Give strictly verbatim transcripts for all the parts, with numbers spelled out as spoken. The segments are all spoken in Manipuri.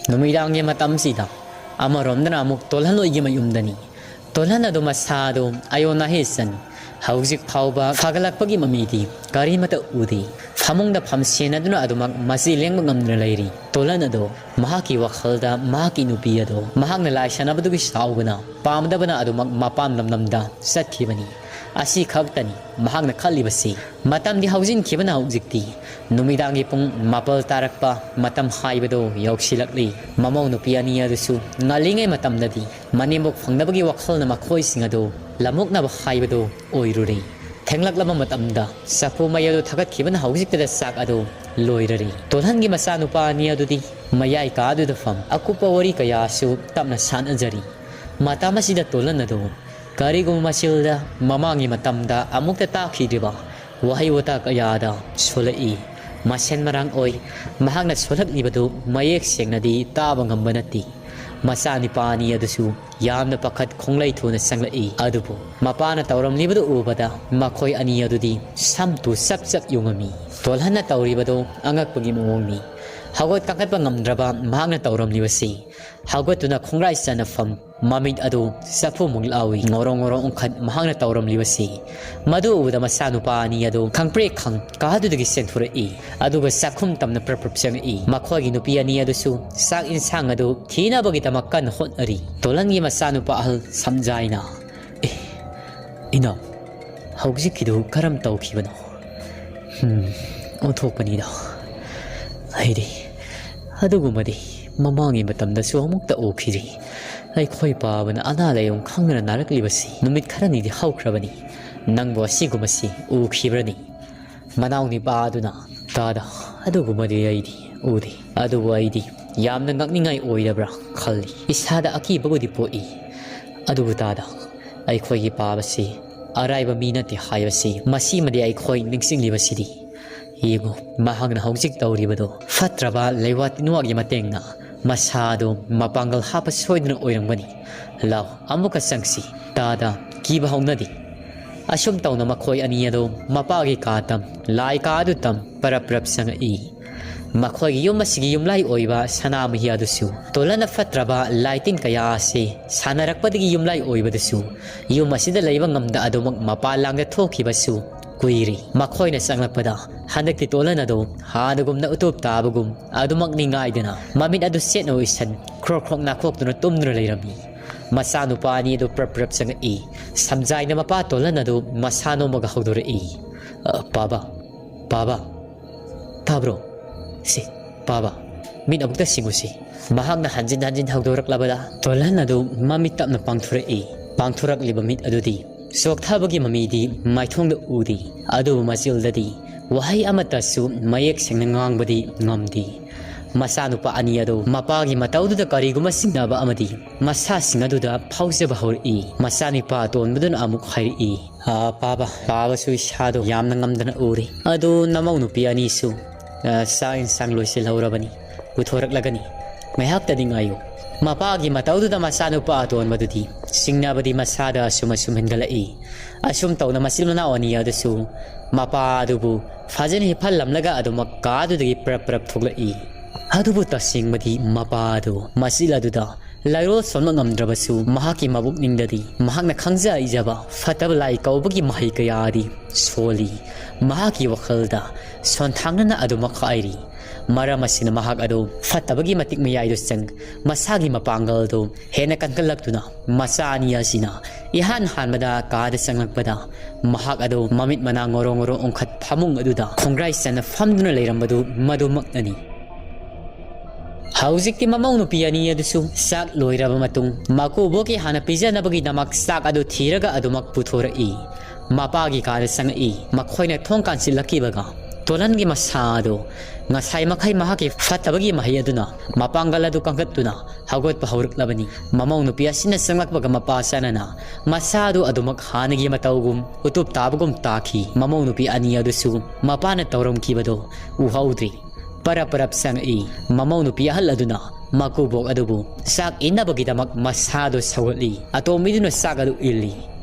ꯅꯨꯃꯤꯗꯥꯡꯒꯤ ꯃꯇꯝꯁꯤꯗ ꯑꯃꯔꯣꯝꯗꯅ ꯑꯃꯨꯛ ꯇꯣꯜꯍꯟꯂꯣꯏꯒꯤ ꯃꯌꯨꯝꯗꯅꯤ꯫ ꯇꯣꯜꯍꯟ ꯑꯗꯨ ꯃꯁꯥꯗꯨ ꯑꯌꯣꯟ ꯑꯍꯦ ꯆꯟ ꯍꯧꯖꯤꯛ ꯐꯥꯎꯕ ꯐꯒꯠꯂꯛꯄꯒꯤ ꯃꯃꯤꯗꯤ ꯀꯔꯤꯃꯠꯇ ꯎꯗꯦ꯫ ꯐꯃꯨꯡꯗ ꯐꯝꯁꯦꯟꯅꯗꯨꯅ ꯑꯗꯨꯃꯛ ꯃꯆꯤ ꯂꯦꯡꯕ ꯉꯝꯗꯅ ꯂꯩꯔꯤ꯫ ꯇꯣꯜꯍꯟ ꯑꯗꯣ ꯃꯍꯥꯛꯀꯤ ꯋꯥꯈꯜꯗ ꯃꯍꯥꯛꯀꯤ ꯅꯨꯄꯤ ꯑꯗꯣ ꯃꯍꯥꯛꯅ ꯂꯥꯏ ꯁꯥꯟꯅꯕꯗꯨꯒꯤ ꯁꯥꯎꯕꯅ ꯄꯥꯝꯗꯕꯅ ꯑꯗꯨꯃꯛ ꯃꯄꯥꯟ ꯂꯝꯗꯝꯗ ꯆꯠꯈꯤꯕꯅꯤ꯫ ꯑꯁꯤ ꯈꯛꯇꯅꯤ ꯃꯍꯥꯛꯅ ꯈꯜꯂꯤꯕꯁꯤ꯫ ꯃꯇꯝꯗꯤ ꯍꯧꯖꯤꯟꯈꯤꯕꯅ ꯍꯧꯖꯤꯛꯇꯤ ꯅꯨꯃꯤꯗꯥꯡꯒꯤ ꯄꯨꯡ ꯃꯥꯄꯜ ꯇꯥꯔꯛꯄ ꯃꯇꯝ ꯍꯥꯏꯕꯗꯨ ꯌꯧꯁꯤꯜꯂꯛꯂꯤ꯫ ꯃꯃꯧ ꯅꯨꯄꯤ ꯑꯅꯤ ꯑꯗꯨꯁꯨ ꯉꯜꯂꯤꯉꯩ ꯃꯇꯝꯗꯗꯤ ꯃꯅꯦꯝꯕꯣꯛ ꯐꯪꯅꯕꯒꯤ ꯋꯥꯈꯜꯅ ꯃꯈꯣꯏꯁꯤꯡ ꯑꯗꯨ ꯂꯝꯑꯣꯛꯅꯕ ꯍꯥꯏꯕꯗꯨ ꯑꯣꯏꯔꯨꯔꯦ꯫ ꯊꯦꯡꯂꯛꯂꯕ ꯃꯇꯝꯗ ꯆꯐꯨ ꯃꯩ ꯑꯗꯨ ꯊꯥꯒꯠꯈꯤꯕꯅ ꯍꯧꯖꯤꯛꯇꯗ ꯆꯥꯛ ꯑꯗꯨ ꯂꯣꯏꯔꯔꯦ꯫ ꯇꯣꯜꯍꯟꯒꯤ ꯃꯆꯥꯅꯨꯄꯥ ꯑꯅꯤ ꯑꯗꯨꯗꯤ ꯃꯌꯥꯏ ꯀꯥ ꯑꯗꯨꯗ ꯐꯝ ꯑꯀꯨꯞꯄ ꯋꯥꯔꯤ ꯀꯌꯥꯁꯨ ꯇꯞꯅ ꯁꯥꯟꯅꯖꯔꯤ꯫ ꯃꯇꯝ ꯑꯁꯤꯗ ꯇꯣꯜꯍꯟ ꯑꯗꯨ ꯀꯔꯤꯒꯨꯝꯕ ꯃꯆꯤꯜꯗ ꯃꯃꯥꯡꯒꯤ ꯃꯇꯝꯗ ꯑꯃꯨꯛꯇ ꯇꯥꯈꯤꯗ꯭ꯔꯤꯕ ꯋꯥꯍꯩ ꯋꯥꯇꯥ ꯀꯌꯥꯗ ꯁꯣꯜꯂꯛꯏ꯫ ꯃꯁꯦꯟ ꯃꯔꯥꯡ ꯑꯣꯏ꯫ ꯃꯍꯥꯛꯅ ꯁꯣꯜꯂꯛꯂꯤꯕꯗꯨ ꯃꯌꯦꯛ ꯁꯦꯡꯅꯗꯤ ꯇꯥꯕ ꯉꯝꯕ ꯅꯠꯇꯦ꯫ ꯃꯆꯥꯅꯤꯄꯥ ꯑꯅꯤ ꯑꯗꯨꯁꯨ ꯌꯥꯝꯅ ꯄꯥꯈꯠ ꯈꯣꯡꯂꯩ ꯊꯨꯅ ꯆꯪꯂꯛꯏ꯫ ꯑꯗꯨꯕꯨ ꯃꯄꯥꯅ ꯇꯧꯔꯝꯂꯤꯕꯗꯨ ꯎꯕꯗ ꯃꯈꯣꯏ ꯑꯅꯤ ꯑꯗꯨꯗꯤ ꯁꯝꯇꯨ ꯆꯞ ꯆꯞ ꯌꯨꯡꯉꯝꯃꯤ꯫ ꯇꯣꯜꯍꯟꯅ ꯇꯧꯔꯤꯕꯗꯨ ꯑꯉꯛꯄꯒꯤ ꯃꯑꯣꯡꯅꯤ꯫ ꯍꯧꯒꯠ ꯀꯥꯡꯈꯠꯄ ꯉꯝꯗ꯭ꯔꯕ ꯃꯍꯥꯛꯅ ꯇꯧꯔꯝꯂꯤꯕꯁꯤ꯫ ꯍꯧꯒꯠꯇꯨꯅ ꯈꯣꯡꯒ꯭ꯔꯥꯏ ꯆꯟꯅꯐꯝ ꯃꯃꯤꯠ ꯑꯗꯨ ꯆꯐꯨ ꯃꯨꯛ ꯂꯥꯎꯏ꯫ ꯉꯣꯔꯣꯡ ꯉꯣꯔꯣꯡ ꯎꯪꯈꯠ ꯃꯍꯥꯛꯅ ꯇꯧꯔꯝꯂꯤꯕꯁꯤ꯫ ꯃꯗꯨ ꯎꯕꯗ ꯃꯆꯥꯅꯨꯄꯥ ꯑꯅꯤ ꯑꯗꯨ ꯈꯪꯄ꯭ꯔꯦꯛ ꯈꯪ ꯀꯥꯗꯨꯗꯒꯤ ꯆꯦꯟꯊꯣꯔꯛꯏ꯫ ꯑꯗꯨꯒ ꯆꯥꯛꯈꯨꯝ ꯇꯝꯅ ꯄ꯭ꯔꯞ ꯄ꯭ꯔꯞ ꯆꯪꯉꯛꯏ꯫ ꯃꯈꯣꯏꯒꯤ ꯅꯨꯄꯤ ꯑꯅꯤ ꯑꯗꯨꯁꯨ ꯆꯥꯛ ꯏꯟꯁꯥꯡ ꯑꯗꯨ ꯊꯤꯅꯕꯒꯤꯗꯃꯛ ꯀꯟꯅ ꯍꯣꯠꯅꯔꯤ꯫ ꯇꯣꯂꯟꯒꯤ ꯃꯆꯥꯅꯨꯄꯥ ꯑꯍꯜ ꯁꯝꯖꯥꯏꯅ, "ꯑꯦ, ꯏꯅꯥꯎ, ꯍꯧꯖꯤꯛꯀꯤꯗꯨ ꯀꯔꯝ ꯇꯧꯈꯤꯕꯅꯣ?" "ꯎꯝ, ꯑꯣꯟꯊꯣꯛꯄꯅꯤꯗ꯫ ꯑꯩꯗꯤ ꯑꯗꯨꯒꯨꯝꯕꯗꯤ ꯃꯃꯥꯡꯒꯤ ꯃꯇꯝꯗꯁꯨ ꯑꯃꯨꯛꯇ ꯎꯈꯤꯗ꯭ꯔꯤ꯫ ꯑꯩꯈꯣꯏ ꯄꯥꯕꯅ ꯑꯅꯥ ꯂꯥꯏꯌꯣꯡ ꯈꯪꯗꯅ ꯅꯥꯔꯛꯂꯤꯕꯁꯤ ꯅꯨꯃꯤꯠ ꯈꯔꯅꯤꯗꯤ ꯍꯧꯈ꯭ꯔꯕꯅꯤ꯫ ꯅꯪꯕꯨ ꯑꯁꯤꯒꯨꯝꯕꯁꯤ ꯎꯈꯤꯕ꯭ꯔꯅꯤ?" ꯃꯅꯥꯎ ꯅꯤꯄꯥ ꯑꯗꯨꯅ, "ꯇꯥꯗ, ꯑꯗꯨꯒꯨꯝꯕꯗꯤ ꯑꯩꯗꯤ ꯎꯗꯦ꯫ ꯑꯗꯨꯕꯨ ꯑꯩꯗꯤ ꯌꯥꯝꯅ ꯉꯛꯅꯤꯡꯉꯥꯏ ꯑꯣꯏꯔꯕ꯭ꯔꯥ ꯈꯜꯂꯤ꯫ ꯏꯁꯥꯗ ꯑꯀꯤꯕꯕꯨꯗꯤ ꯄꯣꯛꯏ꯫ ꯑꯗꯨꯕꯨ ꯇꯥꯗ, ꯑꯩꯈꯣꯏꯒꯤ ꯄꯥꯕꯁꯤ ꯑꯔꯥꯏꯕ ꯃꯤ ꯅꯠꯇꯦ ꯍꯥꯏꯕꯁꯤ ꯃꯁꯤꯃꯗꯤ ꯑꯩꯈꯣꯏ ꯅꯤꯡꯁꯤꯡꯂꯤꯕꯁꯤꯗꯤ꯫ ꯌꯦꯡꯉꯨ, ꯃꯍꯥꯛꯅ ꯍꯧꯖꯤꯛ ꯇꯧꯔꯤꯕꯗꯨ ꯐꯠꯇ꯭ꯔꯕ ꯂꯩꯋꯥ ꯇꯤꯟꯋꯥꯒꯤ ꯃꯇꯦꯡꯅ ꯃꯁꯥꯗꯨ ꯃꯄꯥꯡꯒꯜ ꯍꯥꯞꯄ ꯁꯣꯏꯗꯅ ꯑꯣꯏꯔꯝꯒꯅꯤ꯫ ꯂꯥꯎ, ꯑꯃꯨꯛꯀ ꯆꯪꯁꯤ꯫ ꯇꯥꯗ, ꯀꯤꯕ ꯍꯧꯅꯗꯦ꯫" ꯑꯁꯨꯝ ꯇꯧꯅ ꯃꯈꯣꯏ ꯑꯅꯤ ꯑꯗꯨ ꯃꯄꯥꯒꯤ ꯀꯥ ꯇꯝ, ꯂꯥꯏ ꯀꯥ ꯑꯗꯨ ꯇꯝ ꯄꯔꯞ ꯄꯔꯞ ꯆꯪꯉꯛꯏ꯫ ꯃꯈꯣꯏꯒꯤ ꯌꯨꯝ ꯑꯁꯤꯒꯤ ꯌꯨꯝꯂꯥꯏ ꯑꯣꯏꯕ ꯁꯅꯥꯃꯍꯤ ꯑꯗꯨꯁꯨ ꯇꯣꯂꯟꯅ ꯐꯠꯇ꯭ꯔꯕ ꯂꯥꯏꯇꯤꯟ ꯀꯌꯥ ꯑꯁꯤ ꯁꯥꯟꯅꯔꯛꯄꯗꯒꯤ ꯌꯨꯝꯂꯥꯏ ꯑꯣꯏꯕꯗꯁꯨ ꯌꯨꯝ ꯑꯁꯤꯗ ꯂꯩꯕ ꯉꯝꯗ ꯑꯗꯨꯃꯛ ꯃꯄꯥꯟ ꯂꯥꯡꯗ ꯊꯣꯛꯈꯤꯕꯁꯨ ꯀꯨꯏꯔꯦ꯫ ꯃꯈꯣꯏꯅ ꯆꯪꯂꯛꯄꯗ ꯍꯟꯗꯛꯇꯤ ꯇꯣꯂꯟ ꯑꯗꯨ ꯍꯥꯟꯅꯒꯨꯝꯅ ꯎꯇꯨꯞ ꯇꯥꯕꯒꯨꯝ ꯑꯗꯨꯃꯛ ꯅꯤꯡꯉꯥꯏꯗꯅ ꯃꯃꯤꯠ ꯑꯗꯨ ꯁꯦꯠꯅ ꯎꯏꯁꯟ ꯈ꯭ꯔꯣꯛ ꯈ꯭ꯔꯣꯛ ꯅꯥꯈꯣꯛꯇꯨꯅ ꯇꯨꯝꯗꯨꯅ ꯂꯩꯔꯝꯃꯤ꯫ ꯃꯆꯥꯅꯨꯄꯥ ꯑꯅꯤ ꯑꯗꯨ ꯄ꯭ꯔꯞ ꯄ꯭ꯔꯞ ꯆꯪꯉꯛꯏ꯫ ꯁꯝꯖꯥꯏꯅ ꯃꯄꯥ ꯇꯣꯂꯟ ꯑꯗꯨ ꯃꯁꯥ ꯅꯣꯝꯃꯒ ꯍꯧꯗꯣꯔꯛꯏ꯫ "ꯑ, ꯄꯥꯕ, ꯄꯥꯕ, ꯇꯥꯕ꯭ꯔꯣ? ꯁꯤ, ꯄꯥꯕ, ꯃꯤꯠ ꯑꯃꯨꯛꯇ ꯁꯤꯡꯉꯨꯁꯤ꯫" ꯃꯍꯥꯛꯅ ꯍꯟꯖꯤꯟ ꯍꯟꯖꯤꯟ ꯍꯧꯗꯣꯔꯛꯂꯕꯗ ꯇꯣꯂꯟ ꯑꯗꯨ ꯃꯃꯤꯠ ꯇꯞꯅ ꯄꯥꯡꯊꯣꯔꯛꯏ꯫ ꯄꯥꯡꯊꯣꯔꯛꯂꯤꯕ ꯃꯤꯠ ꯑꯗꯨꯗꯤ ꯆꯣꯛꯊꯕꯒꯤ ꯃꯃꯤꯗꯤ ꯃꯥꯏꯊꯣꯡꯗ ꯎꯗꯦ, ꯑꯗꯨꯕꯨ ꯃꯆꯤꯜꯗꯗꯤ ꯋꯥꯍꯩ ꯑꯃꯠꯇꯁꯨ ꯃꯌꯦꯛ ꯁꯦꯡꯅ ꯉꯥꯡꯕꯗꯤ ꯉꯝꯗꯦ꯫ ꯃꯆꯥꯅꯨꯄꯥ ꯑꯅꯤ ꯑꯗꯨ ꯃꯄꯥꯒꯤ ꯃꯇꯧꯗꯨꯗ ꯀꯔꯤꯒꯨꯝꯕ ꯆꯤꯡꯅꯕ ꯑꯃꯗꯤ ꯃꯁꯥꯁꯤꯡ ꯑꯗꯨꯗ ꯐꯥꯎꯖꯕ ꯍꯧꯔꯛꯏ꯫ ꯃꯆꯥꯅꯨꯄꯥ ꯑꯇꯣꯟꯕꯗꯨꯅ ꯑꯃꯨꯛ ꯍꯥꯏꯔꯛꯏ, "ꯑ, ꯄꯥꯕ, ꯄꯥꯕꯁꯨ ꯏꯁꯥꯗꯣ ꯌꯥꯝꯅ ꯉꯝꯗꯅ ꯎꯔꯤ꯫ ꯑꯗꯨ ꯅꯃꯧ ꯅꯨꯄꯤ ꯑꯅꯤꯁꯨ, ꯑ, ꯆꯥꯛ ꯏꯟꯁꯥꯡ ꯂꯣꯏꯁꯤꯜꯍꯧꯔꯕꯅꯤ, ꯄꯨꯊꯣꯔꯛꯂꯒꯅꯤ꯫ ꯉꯥꯏꯍꯥꯛꯇꯗꯤ ꯉꯥꯏꯌꯨ꯫" ꯃꯄꯥꯒꯤ ꯃꯇꯧꯗꯨꯗ ꯃꯆꯥꯅꯨꯄꯥ ꯑꯇꯣꯟꯕꯗꯨꯗꯤ ꯆꯤꯡꯅꯕꯗꯤ ꯃꯁꯥꯗ ꯑꯁꯨꯝ ꯑꯁꯨꯝ ꯍꯦꯟꯒꯠꯂꯛꯏ꯫ ꯑꯁꯨꯝ ꯇꯧꯅ ꯃꯆꯤꯟ ꯃꯅꯥꯎ ꯑꯅꯤ ꯑꯗꯨꯁꯨ ꯃꯄꯥ ꯑꯗꯨꯕꯨ ꯐꯖꯅ ꯍꯤꯞꯍꯜꯂꯝꯂꯒ ꯑꯗꯨꯃꯛ ꯀꯥꯗꯨꯗꯒꯤ ꯄ꯭ꯔꯞ ꯄ꯭ꯔꯞ ꯊꯣꯛꯂꯛꯏ꯫ ꯑꯗꯨꯕꯨ ꯇꯁꯦꯡꯕꯗꯤ ꯃꯄꯥ ꯑꯗꯨ ꯃꯆꯤꯜ ꯑꯗꯨꯗ ꯂꯥꯏꯔꯣꯜ ꯁꯣꯟꯕ ꯉꯝꯗ꯭ꯔꯕꯁꯨ, ꯃꯍꯥꯛꯀꯤ ꯃꯕꯨꯛꯅꯤꯡꯗꯗꯤ ꯃꯍꯥꯛꯅ ꯈꯪꯖ ꯍꯩꯖꯕ ꯐꯠꯇꯕ ꯂꯥꯏ ꯀꯧꯕꯒꯤ ꯃꯍꯩ ꯀꯌꯥꯗꯤ ꯁꯣꯜꯂꯤ꯫ ꯃꯍꯥꯛꯀꯤ ꯋꯥꯈꯜꯗ ꯁꯣꯟꯊꯥꯡꯅꯅ ꯑꯗꯨꯃꯛ ꯍꯥꯏꯔꯤ, ꯃꯔꯝ ꯑꯁꯤꯅ ꯃꯍꯥꯛ ꯑꯗꯨ ꯐꯠꯇꯕꯒꯤ ꯃꯇꯤꯛ ꯃꯌꯥꯏꯗ ꯆꯪ, ꯃꯁꯥꯒꯤ ꯃꯄꯥꯡꯒꯜꯗꯨ ꯍꯦꯟꯅ ꯀꯟꯈꯠꯂꯛꯇꯨꯅ, ꯃꯆꯥ ꯑꯅꯤ ꯑꯁꯤꯅ ꯏꯍꯥꯟ ꯍꯥꯟꯕꯗ ꯀꯥꯗ ꯆꯪꯂꯛꯄꯗ, ꯃꯍꯥꯛ ꯑꯗꯨ ꯃꯃꯤꯠ ꯃꯅꯥ ꯉꯣꯔꯣ ꯉꯣꯔꯣ ꯎꯪꯈꯠ ꯐꯃꯨꯡ ꯑꯗꯨꯗ ꯈꯣꯡꯒ꯭ꯔꯥꯏ ꯆꯟꯅ ꯐꯝꯗꯨꯅ ꯂꯩꯔꯝꯕꯗꯨ ꯃꯗꯨꯃꯛꯅꯅꯤ꯫ ꯍꯧꯖꯤꯛꯇꯤ ꯃꯃꯧ ꯅꯨꯄꯤ ꯑꯅꯤ ꯑꯗꯨꯁꯨ ꯆꯥꯛ ꯂꯣꯏꯔꯕ ꯃꯇꯨꯡ, ꯃꯀꯨꯕꯣꯛꯀꯤ ꯍꯥꯟꯅ ꯄꯤꯖꯅꯕꯒꯤꯗꯃꯛ ꯆꯥꯛ ꯑꯗꯨ ꯊꯤꯔꯒ ꯑꯗꯨꯃꯛ ꯄꯨꯊꯣꯔꯛꯏ꯫ ꯃꯄꯥꯒꯤ ꯀꯥꯗ ꯆꯪꯉꯛꯏ꯫ ꯃꯈꯣꯏꯅ ꯊꯣꯡ ꯀꯥꯟꯁꯤꯜꯂꯛꯈꯤꯕꯒ, ꯇꯣꯂꯟꯒꯤ ꯃꯁꯥ ꯑꯗꯨ ꯉꯁꯥꯏ ꯃꯈꯩ ꯃꯍꯥꯛꯀꯤ ꯐꯠꯇꯕꯒꯤ ꯃꯍꯩ ꯑꯗꯨꯅ ꯃꯄꯥꯡꯒꯜ ꯑꯗꯨ ꯀꯟꯈꯠꯇꯨꯅ ꯍꯧꯒꯠꯄ ꯍꯧꯔꯛꯂꯕꯅꯤ꯫ ꯃꯃꯧ ꯅꯨꯄꯤ ꯑꯁꯤꯅ ꯆꯪꯂꯛꯄꯒ ꯃꯄꯥ ꯆꯥꯅꯅ ꯃꯁꯥ ꯑꯗꯨ ꯑꯗꯨꯃꯛ ꯍꯥꯟꯅꯒꯤ ꯃꯇꯧꯒꯨꯝ ꯎꯇꯨꯞ ꯇꯥꯕꯒꯨꯝ ꯇꯥꯈꯤ꯫ ꯃꯃꯧ ꯅꯨꯄꯤ ꯑꯅꯤ ꯑꯗꯨꯁꯨ ꯃꯄꯥꯅ ꯇꯧꯔꯝꯈꯤꯕꯗꯨ ꯎꯍꯧꯗ꯭ꯔꯤ꯫ ꯄꯔꯞ ꯄꯔꯞ ꯆꯪꯉꯛꯏ꯫ ꯃꯃꯧ ꯅꯨꯄꯤ ꯑꯍꯜ ꯑꯗꯨꯅ ꯃꯀꯨꯕꯣꯛ ꯑꯗꯨꯕꯨ ꯆꯥꯛ ꯏꯟꯅꯕꯒꯤꯗꯃꯛ ꯃꯁꯥꯗꯨ ꯁꯧꯒꯠꯂꯤ꯫ ꯑꯇꯣꯝꯕꯤꯗꯨꯅ ꯆꯥꯛ ꯑꯗꯨ ꯏꯜꯂꯤ꯫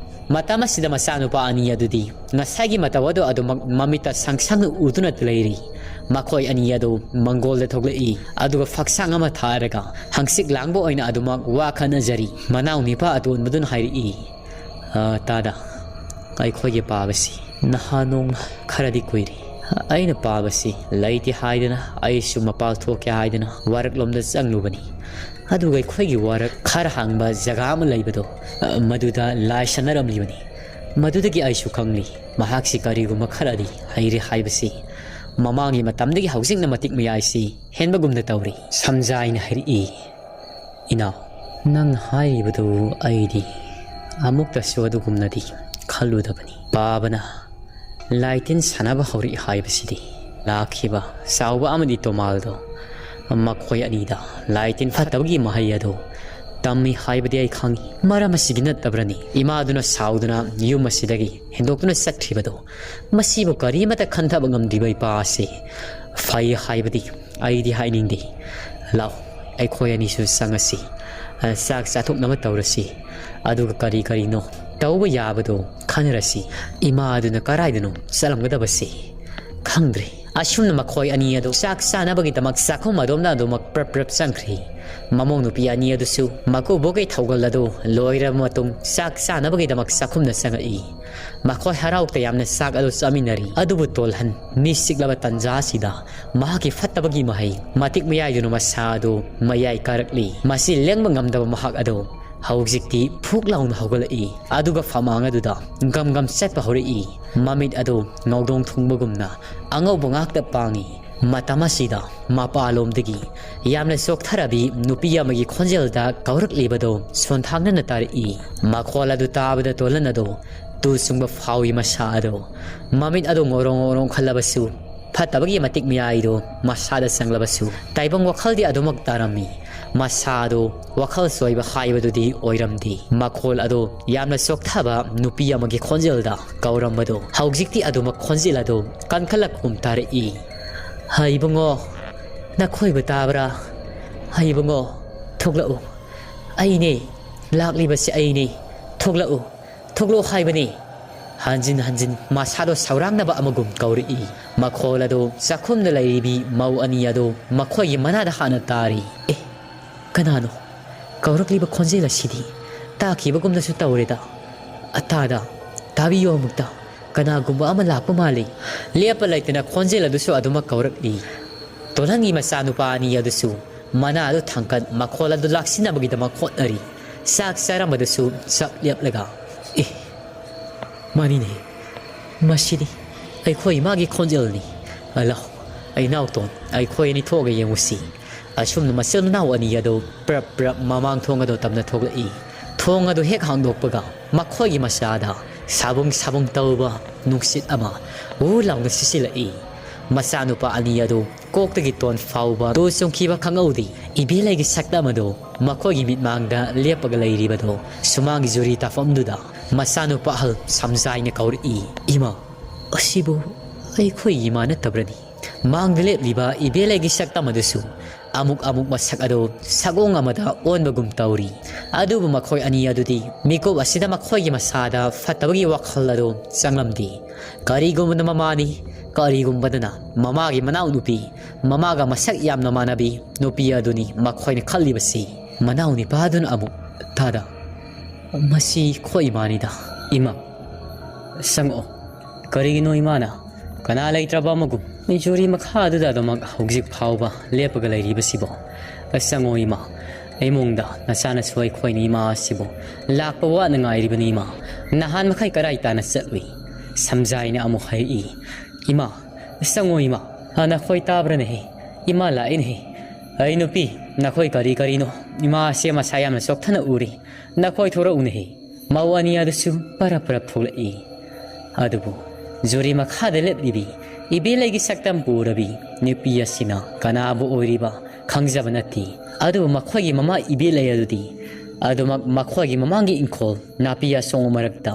ꯃꯇꯝ ꯑꯁꯤꯗ ꯃꯆꯥꯅꯨꯄꯥ ꯑꯅꯤ ꯑꯗꯨꯗꯤ ꯉꯁꯥꯏꯒꯤ ꯃꯇꯧ ꯑꯗꯨ ꯑꯗꯨꯃꯛ ꯃꯃꯤꯠꯇ ꯁꯪ ꯁꯪꯅ ꯎꯗꯨꯅ ꯂꯩꯔꯤ꯫ ꯃꯈꯣꯏ ꯑꯅꯤ ꯑꯗꯨ ꯃꯪꯒꯣꯜꯗ ꯊꯣꯛꯂꯛꯏ, ꯑꯗꯨꯒ ꯐꯛꯁꯥꯡ ꯑꯃ ꯊꯥꯔꯒ ꯍꯪꯆꯤꯠ ꯂꯥꯡꯕ ꯑꯣꯏꯅ ꯑꯗꯨꯃꯛ ꯋꯥ ꯈꯟꯅꯖꯔꯤ꯫ ꯃꯅꯥꯎ ꯅꯤꯄꯥ ꯑꯇꯣꯟꯕꯗꯨꯅ ꯍꯥꯏꯔꯛꯏ, "ꯑ, ꯇꯥꯗ, ꯑꯩꯈꯣꯏꯒꯤ ꯄꯥꯕꯁꯤ ꯅꯍꯥ ꯅꯣꯡ ꯈꯔꯗꯤ ꯀꯨꯏꯔꯦ꯫ ꯑꯩꯅ ꯄꯥꯕꯁꯤ ꯂꯩꯇꯦ ꯍꯥꯏꯗꯅ ꯑꯩꯁꯨ ꯃꯄꯥꯜ ꯊꯣꯛꯀꯦ ꯍꯥꯏꯗꯅ ꯋꯥꯔꯛꯂꯣꯝꯗ ꯆꯪꯂꯨꯕꯅꯤ꯫ ꯑꯗꯨꯒ ꯑꯩꯈꯣꯏꯒꯤ ꯋꯥꯔꯛ ꯈꯔ ꯍꯥꯡꯕ ꯖꯒꯥ ꯑꯃ ꯂꯩꯕꯗꯣ, ꯑ, ꯃꯗꯨꯗ ꯂꯥꯏ ꯁꯥꯟꯅꯔꯝꯂꯤꯕꯅꯤ꯫ ꯃꯗꯨꯗꯒꯤ ꯑꯩꯁꯨ ꯈꯪꯂꯤ, ꯃꯍꯥꯛꯁꯤ ꯀꯔꯤꯒꯨꯝꯕ ꯈꯔꯗꯤ ꯍꯩꯔꯦ ꯍꯥꯏꯕꯁꯤ꯫ ꯃꯃꯥꯡꯒꯤ ꯃꯇꯝꯗꯒꯤ ꯍꯧꯖꯤꯛꯅ ꯃꯇꯤꯛ ꯃꯌꯥꯏꯁꯤ ꯍꯦꯟꯕꯒꯨꯝꯅ ꯇꯧꯔꯤ꯫" ꯁꯝꯖꯥꯏꯅ ꯍꯥꯏꯔꯛꯏ, "ꯏꯅꯥꯎ, ꯅꯪ ꯍꯥꯏꯔꯤꯕꯗꯨ ꯑꯩꯗꯤ ꯑꯃꯨꯛꯇꯁꯨ ꯑꯗꯨꯒꯨꯝꯅꯗꯤ ꯈꯜꯂꯨꯗꯕꯅꯤ꯫ ꯄꯥꯕꯅ ꯂꯥꯏꯇꯤꯟ ꯁꯥꯟꯅꯕ ꯍꯧꯔꯛꯏ ꯍꯥꯏꯕꯁꯤꯗꯤ ꯂꯥꯛꯈꯤꯕ ꯆꯥꯎꯕ ꯑꯃꯗꯤ ꯇꯣꯃꯥꯜꯗꯣ ꯃꯈꯣꯏ ꯑꯅꯤꯗ ꯂꯥꯏꯇꯤꯟ ꯐꯠꯇꯕꯒꯤ ꯃꯍꯩ ꯑꯗꯨ ꯇꯝꯃꯤ ꯍꯥꯏꯕꯗꯤ ꯑꯩ ꯈꯪꯏ꯫ ꯃꯔꯝ ꯑꯁꯤꯒꯤ ꯅꯠꯇꯕ꯭ꯔꯅꯤ ꯏꯃꯥꯗꯨꯅ ꯁꯥꯎꯗꯨꯅ ꯌꯨꯝ ꯑꯁꯤꯗꯒꯤ ꯍꯦꯟꯗꯣꯛꯇꯨꯅ ꯆꯠꯈ꯭ꯔꯤꯕꯗꯣ? ꯃꯁꯤꯕꯨ ꯀꯔꯤꯃꯠꯇ ꯈꯟꯊꯕ ꯉꯝꯗ꯭ꯔꯤꯕ ꯏꯄꯥ ꯑꯁꯤ ꯐꯩ ꯍꯥꯏꯕꯗꯤ ꯑꯩꯗꯤ ꯍꯥꯏꯅꯤꯡꯗꯦ꯫ ꯂꯥꯎ, ꯑꯩꯈꯣꯏ ꯑꯅꯤꯁꯨ ꯆꯪꯉꯁꯤ꯫ ꯑ, ꯆꯥꯛ ꯆꯥꯊꯣꯛꯅꯕ ꯇꯧꯔꯁꯤ꯫ ꯑꯗꯨꯒ ꯀꯔꯤ ꯀꯔꯤꯅꯣ ꯇꯧꯕ ꯌꯥꯕꯗꯣ ꯈꯟꯅꯔꯁꯤ꯫ ꯏꯃꯥ ꯑꯗꯨꯅ ꯀꯔꯥꯏꯗꯅꯣ ꯆꯠꯂꯝꯒꯗꯕꯁꯤ ꯈꯪꯗ꯭ꯔꯦ꯫" ꯑꯁꯨꯝꯅ ꯃꯈꯣꯏ ꯑꯅꯤ ꯑꯗꯨ ꯆꯥꯛ ꯆꯥꯅꯕꯒꯤꯗꯃꯛ ꯆꯥꯛꯈꯨꯝ ꯑꯗꯣꯝꯗ ꯑꯗꯨꯃꯛ ꯄ꯭ꯔꯞ ꯄ꯭ꯔꯞ ꯆꯪꯈ꯭ꯔꯤ꯫ ꯃꯃꯧ ꯅꯨꯄꯤ ꯑꯅꯤ ꯑꯗꯨꯁꯨ ꯃꯀꯨꯕꯣꯛꯀꯤ ꯊꯧꯒꯜ ꯑꯗꯨ ꯂꯣꯏꯔꯕ ꯃꯇꯨꯡ ꯆꯥꯛ ꯆꯥꯅꯕꯒꯤꯗꯃꯛ ꯆꯥꯛꯈꯨꯝꯗ ꯆꯪꯉꯛꯏ꯫ ꯃꯈꯣꯏ ꯍꯔꯥꯎ ꯇꯌꯥꯝꯅ ꯆꯥꯛ ꯑꯗꯨ ꯆꯥꯃꯤꯟꯅꯔꯤ꯫ ꯑꯗꯨꯕꯨ ꯇꯣꯜꯍꯟ ꯃꯤ ꯆꯤꯛꯂꯕ ꯇꯟꯖꯥ ꯑꯁꯤꯗ ꯃꯍꯥꯛꯀꯤ ꯐꯠꯇꯕꯒꯤ ꯃꯍꯩ ꯃꯇꯤꯛ ꯃꯌꯥꯏꯗꯨꯅ ꯃꯁꯥ ꯑꯗꯨ ꯃꯌꯥꯏ ꯀꯥꯔꯛꯂꯤ꯫ ꯃꯁꯤ ꯂꯦꯡꯕ ꯉꯝꯗꯕ ꯃꯍꯥꯛ ꯑꯗꯨ ꯍꯧꯖꯤꯛꯇꯤ ꯐꯨꯛ ꯂꯥꯎꯅ ꯍꯧꯒꯠꯂꯛꯏ꯫ ꯑꯗꯨꯒ ꯐꯃꯥꯡ ꯑꯗꯨꯗ ꯒꯝ ꯒꯝ ꯆꯠꯄ ꯍꯧꯔꯛꯏ꯫ ꯃꯃꯤꯠ ꯑꯗꯨ ꯉꯧꯗꯣꯡ ꯊꯨꯡꯕꯒꯨꯝꯅ ꯑꯉꯧꯕ ꯉꯥꯛꯇ ꯄꯥꯡꯏ꯫ ꯃꯇꯝ ꯑꯁꯤꯗ ꯃꯄꯥꯂꯣꯝꯗꯒꯤ ꯌꯥꯝꯅ ꯆꯣꯛꯊꯔꯕꯤ ꯅꯨꯄꯤ ꯑꯃꯒꯤ ꯈꯣꯟꯖꯦꯜꯗ ꯀꯧꯔꯛꯂꯤꯕꯗꯨ ꯁꯣꯟꯊꯥꯡꯅꯅ ꯇꯥꯔꯛꯏ꯫ ꯃꯈꯣꯜ ꯑꯗꯨ ꯇꯥꯕꯗ ꯇꯣꯂꯟ ꯑꯗꯨ ꯇꯨ ꯆꯨꯡꯕ ꯐꯥꯎꯏ꯫ ꯃꯁꯥ ꯑꯗꯨ, ꯃꯃꯤꯠ ꯑꯗꯨ ꯉꯧꯔꯣꯡ ꯉꯧꯔꯣꯡ ꯈꯜꯂꯕꯁꯨ, ꯐꯠꯇꯕꯒꯤ ꯃꯇꯤꯛ ꯃꯌꯥꯏꯗꯨ ꯃꯁꯥꯗ ꯆꯪꯂꯕꯁꯨ, ꯇꯥꯏꯕꯪ ꯋꯥꯈꯜꯗꯤ ꯑꯗꯨꯃꯛ ꯇꯥꯔꯝꯃꯤ꯫ ꯃꯁꯥ ꯑꯗꯨ ꯋꯥꯈꯜ ꯆꯣꯏꯕ ꯍꯥꯏꯕꯗꯨꯗꯤ ꯑꯣꯏꯔꯝꯗꯦ꯫ ꯃꯈꯣꯜ ꯑꯗꯨ ꯌꯥꯝꯅ ꯆꯣꯛꯊꯕ ꯅꯨꯄꯤ ꯑꯃꯒꯤ ꯈꯣꯟꯖꯦꯜꯗ ꯀꯧꯔꯝꯕꯗꯨ ꯍꯧꯖꯤꯛꯇꯤ ꯑꯗꯨꯃꯛ ꯈꯣꯟꯖꯦꯜ ꯑꯗꯨ ꯀꯟꯈꯠꯂꯛꯄꯒꯨꯝ ꯇꯥꯔꯛꯏ꯫ "ꯍꯩꯕꯨꯡꯉꯣ, ꯅꯈꯣꯏꯕꯨ ꯇꯥꯕ꯭ꯔꯥ? ꯍꯩꯕꯨꯡꯉꯣ, ꯊꯣꯛꯂꯛꯎ꯫ ꯑꯩꯅꯦ, ꯂꯥꯛꯂꯤꯕꯁꯤ ꯑꯩꯅꯦ꯫ ꯊꯣꯛꯂꯛꯎ, ꯊꯣꯛꯂꯛꯑꯣ ꯍꯥꯏꯕꯅꯤ꯫ ꯍꯟꯖꯤꯟ ꯍꯟꯖꯤꯟ ꯃꯁꯥꯗꯣ ꯁꯧꯔꯥꯡꯅꯕ ꯑꯃꯒꯨꯝ ꯀꯧꯔꯛꯏ꯫ ꯃꯈꯣꯜ ꯑꯗꯣ ꯆꯥꯛꯈꯨꯝꯗ ꯂꯩꯔꯤꯕꯤ ꯃꯧ ꯑꯅꯤ ꯑꯗꯣ ꯃꯈꯣꯏꯒꯤ ꯃꯅꯥꯗ ꯍꯥꯟꯅ ꯇꯥꯔꯤ꯫ "ꯑꯦ, ꯀꯅꯥꯅꯣ? ꯀꯧꯔꯛꯂꯤꯕ ꯈꯣꯟꯖꯦꯜ ꯑꯁꯤꯗꯤ ꯇꯥꯈꯤꯕꯒꯨꯝꯅꯁꯨ ꯇꯧꯔꯦꯗ꯫ ꯑꯇꯥꯗ, ꯇꯥꯕꯤꯌꯨ ꯑꯃꯨꯛꯇ, ꯀꯅꯥꯒꯨꯝꯕ ꯑꯃ ꯂꯥꯛꯄ ꯃꯥꯜꯂꯤ꯫" ꯂꯦꯞꯄ ꯂꯩꯇꯅ ꯈꯣꯟꯖꯦꯜ ꯑꯗꯨꯁꯨ ꯑꯗꯨꯃꯛ ꯀꯧꯔꯛꯂꯤ꯫ ꯇꯣꯜꯍꯟꯒꯤ ꯃꯆꯥꯅꯨꯄꯥ ꯑꯅꯤ ꯑꯗꯨꯁꯨ ꯃꯅꯥ ꯑꯗꯨ ꯊꯥꯡꯀꯠ ꯃꯈꯣꯜ ꯑꯗꯨ ꯂꯥꯛꯁꯤꯟꯅꯕꯒꯤꯗꯃꯛ ꯍꯣꯠꯅꯔꯤ꯫ ꯆꯥꯛ ꯆꯥꯔꯝꯕꯗꯨꯁꯨ ꯆꯞ ꯂꯦꯞꯂꯒ, "ꯑꯦ, ꯃꯥꯅꯤꯅꯦ, ꯃꯁꯤꯗꯤ ꯑꯩꯈꯣꯏ ꯏꯃꯥꯒꯤ ꯈꯣꯟꯖꯦꯜꯅꯤ꯫ ꯂꯥꯎ, ꯏꯅꯥꯎꯇꯣꯟ, ꯑꯩꯈꯣꯏ ꯑꯅꯤ ꯊꯣꯛꯑꯒ ꯌꯦꯡꯉꯨꯁꯤ꯫" ꯑꯁꯨꯝꯅ ꯃꯆꯤꯟ ꯃꯅꯥꯎ ꯑꯅꯤ ꯑꯗꯨ ꯄ꯭ꯔꯞ ꯄ꯭ꯔꯞ ꯃꯃꯥꯡ ꯊꯣꯡ ꯑꯗꯨ ꯇꯝꯅ ꯊꯣꯛꯂꯛꯏ꯫ ꯊꯣꯡ ꯑꯗꯨ ꯍꯦꯛ ꯍꯥꯡꯗꯣꯛꯄꯒ ꯃꯈꯣꯏꯒꯤ ꯃꯆꯥꯗ ꯁꯥꯕꯨꯡ ꯁꯥꯕꯨꯡ ꯇꯧꯕ ꯅꯨꯡꯁꯤꯠ ꯑꯃ ꯎ ꯂꯥꯎꯅ ꯁꯤꯠꯆꯤꯜꯂꯛꯏ꯫ ꯃꯆꯥꯅꯨꯄꯥ ꯑꯅꯤ ꯑꯗꯨ ꯀꯣꯛꯇꯒꯤ ꯇꯣꯟ ꯐꯥꯎꯕ ꯇꯨ ꯆꯨꯡꯈꯤꯕ ꯈꯪꯍꯧꯗꯦ꯫ ꯏꯕꯦꯂꯩꯒꯤ ꯁꯛꯇꯝ ꯑꯗꯨ ꯃꯈꯣꯏꯒꯤ ꯃꯤꯠꯃꯥꯡꯗ ꯂꯦꯞꯄꯒ ꯂꯩꯔꯤꯕꯗꯨ ꯁꯨꯃꯥꯡꯒꯤ ꯖꯨꯔꯤ ꯇꯥꯐꯝꯗꯨꯗ ꯃꯆꯥꯅꯨꯄꯥ ꯑꯍꯜ ꯁꯝꯖꯥꯏꯅ ꯀꯧꯔꯛꯏ꯫ "ꯏꯃꯥ, ꯑꯁꯤꯕꯨ ꯑꯩꯈꯣꯏꯒꯤ ꯏꯃꯥ ꯅꯠꯇꯕ꯭ꯔꯅꯤ?" ꯃꯥꯡꯗ ꯂꯦꯞꯂꯤꯕ ꯏꯕꯦꯂꯩꯒꯤ ꯁꯛꯇꯝ ꯑꯗꯨꯁꯨ ꯑꯃꯨꯛ ꯑꯃꯨꯛ ꯃꯁꯛ ꯑꯗꯨ ꯁꯛꯑꯣꯡ ꯑꯃꯗ ꯑꯣꯟꯕꯒꯨꯝ ꯇꯧꯔꯤ꯫ ꯑꯗꯨꯕꯨ ꯃꯈꯣꯏ ꯑꯅꯤ ꯑꯗꯨꯗꯤ ꯃꯤꯀꯨꯞ ꯑꯁꯤꯗ ꯃꯈꯣꯏꯒꯤ ꯃꯁꯥꯗ ꯐꯠꯇꯕꯒꯤ ꯋꯥꯈꯜ ꯑꯗꯨ ꯆꯪꯂꯝꯗꯦ꯫ ꯀꯔꯤꯒꯨꯝꯕꯅ ꯃꯃꯥꯅꯤ, ꯀꯔꯤꯒꯨꯝꯕꯗꯅ ꯃꯃꯥꯒꯤ ꯃꯅꯥꯎꯅꯨꯄꯤ, ꯃꯃꯥꯒ ꯃꯁꯛ ꯌꯥꯝꯅ ꯃꯥꯟꯅꯕꯤ ꯅꯨꯄꯤ ꯑꯗꯨꯅꯤ ꯃꯈꯣꯏꯅ ꯈꯜꯂꯤꯕꯁꯤ꯫ ꯃꯅꯥꯎ ꯅꯤꯄꯥꯗꯨꯅ ꯑꯃꯨꯛ, "ꯇꯥꯗ, ꯃꯁꯤ ꯑꯩꯈꯣꯏ ꯏꯃꯥꯅꯤꯗ꯫ ꯏꯃꯥ, ꯆꯪꯉꯛꯑꯣ꯫ ꯀꯔꯤꯒꯤꯅꯣ ꯏꯃꯥꯅ ꯀꯅꯥ ꯂꯩꯇ꯭ꯔꯕ ꯑꯃꯒꯨꯝ ꯖꯨꯔꯤ ꯃꯈꯥꯗꯨꯗ ꯑꯗꯨꯃꯛ ꯍꯧꯖꯤꯛ ꯐꯥꯎꯕ ꯂꯦꯞꯄꯒ ꯂꯩꯔꯤꯕꯁꯤꯕꯣ? ꯆꯪꯉꯣ ꯏꯃꯥ, ꯏꯃꯨꯡꯗ ꯅꯆꯥꯅꯁꯨ ꯑꯩꯈꯣꯏꯅ ꯏꯃꯥ ꯑꯁꯤꯕꯨ ꯂꯥꯛꯄ ꯋꯥꯅ ꯉꯥꯏꯔꯤꯕꯅꯤ ꯏꯃꯥ꯫ ꯅꯍꯥꯟ ꯃꯈꯩ ꯀꯔꯥꯏ ꯇꯥꯅ ꯆꯠꯂꯨꯏ?" ꯁꯝꯖꯥꯏꯅ ꯑꯃꯨꯛ ꯍꯥꯏꯔꯛꯏ꯫ "ꯏꯃꯥ, ꯆꯪꯉꯣ ꯏꯃꯥ꯫ ꯍꯥ, ꯅꯈꯣꯏ ꯇꯥꯕ꯭ꯔꯅꯦꯍꯦ? ꯏꯃꯥ ꯂꯥꯛꯏꯅꯦꯍꯦ꯫ ꯑꯩ ꯅꯨꯄꯤ, ꯅꯈꯣꯏ ꯀꯔꯤ ꯀꯔꯤꯅꯣ? ꯏꯃꯥ ꯑꯁꯦ ꯃꯁꯥ ꯌꯥꯝꯅ ꯆꯣꯛꯊꯅ ꯎꯔꯤ꯫ ꯅꯈꯣꯏ ꯊꯣꯔꯛꯎꯅꯦꯍꯦ꯫" ꯃꯧ ꯑꯅꯤ ꯑꯗꯨꯁꯨ ꯄꯔꯞ ꯄꯔꯞ ꯊꯣꯛꯂꯛꯏ꯫ ꯑꯗꯨꯕꯨ ꯖꯨꯔꯤ ꯃꯈꯥꯗ ꯂꯦꯞꯂꯤꯕꯤ ꯏꯕꯦꯂꯩꯒꯤ ꯁꯛꯇꯝ ꯄꯨꯔꯕꯤ ꯅꯨꯄꯤ ꯑꯁꯤꯅ ꯀꯅꯥꯕꯨ ꯑꯣꯏꯔꯤꯕ ꯈꯪꯖꯕ ꯅꯠꯇꯦ꯫ ꯑꯗꯨꯕꯨ ꯃꯈꯣꯏꯒꯤ ꯃꯃꯥ ꯏꯕꯦꯂꯩ ꯑꯗꯨꯗꯤ ꯑꯗꯨꯃꯛ ꯃꯈꯣꯏꯒꯤ ꯃꯃꯥꯡꯒꯤ ꯏꯪꯈꯣꯜ ꯅꯥꯄꯤ ꯑꯁꯣꯡꯕ ꯃꯔꯛꯇ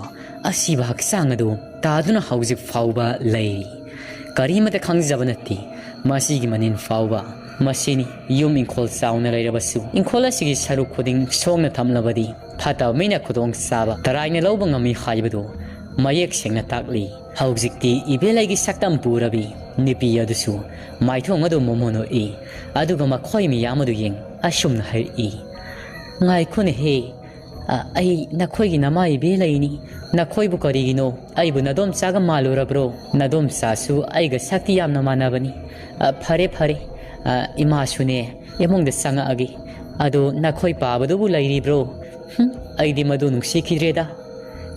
ꯑꯁꯤꯕ ꯍꯛꯆꯥꯡ ꯑꯗꯨ ꯇꯥꯗꯨꯅ ꯍꯧꯖꯤꯛ ꯐꯥꯎꯕ ꯂꯩꯔꯤ꯫ ꯀꯔꯤꯃꯠꯇ ꯈꯪꯖꯕ ꯅꯠꯇꯦ꯫ ꯃꯁꯤꯒꯤ ꯃꯅꯤꯟ ꯐꯥꯎꯕ ꯃꯁꯤꯅꯤ꯫ ꯌꯨꯝ ꯏꯪꯈꯣꯜ ꯆꯥꯎꯅ ꯂꯩꯔꯕꯁꯨ, ꯏꯪꯈꯣꯜ ꯑꯁꯤꯒꯤ ꯁꯔꯨꯛ ꯈꯨꯗꯤꯡ ꯁꯣꯡꯅ ꯊꯝꯂꯕꯗꯤ ꯐꯠꯇꯕ ꯃꯤꯅ ꯈꯨꯗꯣꯡ ꯆꯥꯕ ꯇꯔꯥꯏꯅ ꯂꯧꯕ ꯉꯝꯃꯤ ꯍꯥꯏꯕꯗꯨ ꯃꯌꯦꯛ ꯁꯦꯡꯅ ꯇꯥꯛꯂꯤ꯫ ꯍꯧꯖꯤꯛꯇꯤ ꯏꯕꯦꯂꯩꯒꯤ ꯁꯛꯇꯝ ꯄꯨꯔꯕꯤ ꯅꯨꯄꯤ ꯑꯗꯨꯁꯨ ꯃꯥꯏꯊꯣꯡ ꯑꯗꯨ ꯃꯣꯃꯣꯟ ꯎꯠꯏ꯫ ꯑꯗꯨꯒ ꯃꯈꯣꯏ ꯃꯤꯌꯥꯝ ꯑꯗꯨ ꯌꯦꯡ ꯑꯁꯨꯝꯅ ꯍꯥꯏꯔꯛꯏ, "ꯉꯥꯏꯈꯣꯅꯦꯍꯦ, ꯑ, ꯑꯩ ꯅꯈꯣꯏꯒꯤ ꯅꯃꯥ ꯏꯕꯦꯂꯩꯅꯤ꯫ ꯅꯈꯣꯏꯕꯨ ꯀꯔꯤꯒꯤꯅꯣ? ꯑꯩꯕꯨ ꯅꯗꯣꯝꯆꯥꯒ ꯃꯥꯜꯂꯨꯔꯕ꯭ꯔꯣ? ꯅꯗꯣꯝꯆꯥꯁꯨ ꯑꯩꯒ ꯁꯛꯇꯤ ꯌꯥꯝꯅ ꯃꯥꯟꯅꯕꯅꯤ꯫ ꯑ, ꯐꯔꯦ, ꯐꯔꯦ꯫ ꯑ, ꯏꯃꯥꯁꯨꯅꯦ, ꯏꯃꯨꯡꯗ ꯆꯪꯉꯛꯑꯒꯦ꯫ ꯑꯗꯣ ꯅꯈꯣꯏ ꯄꯥꯕꯗꯨꯕꯨ ꯂꯩꯔꯤꯕ꯭ꯔꯣ? ꯍꯨꯝ, ꯑꯩꯗꯤ ꯃꯗꯨ ꯅꯨꯡꯁꯤꯈꯤꯗ꯭ꯔꯦꯗ꯫"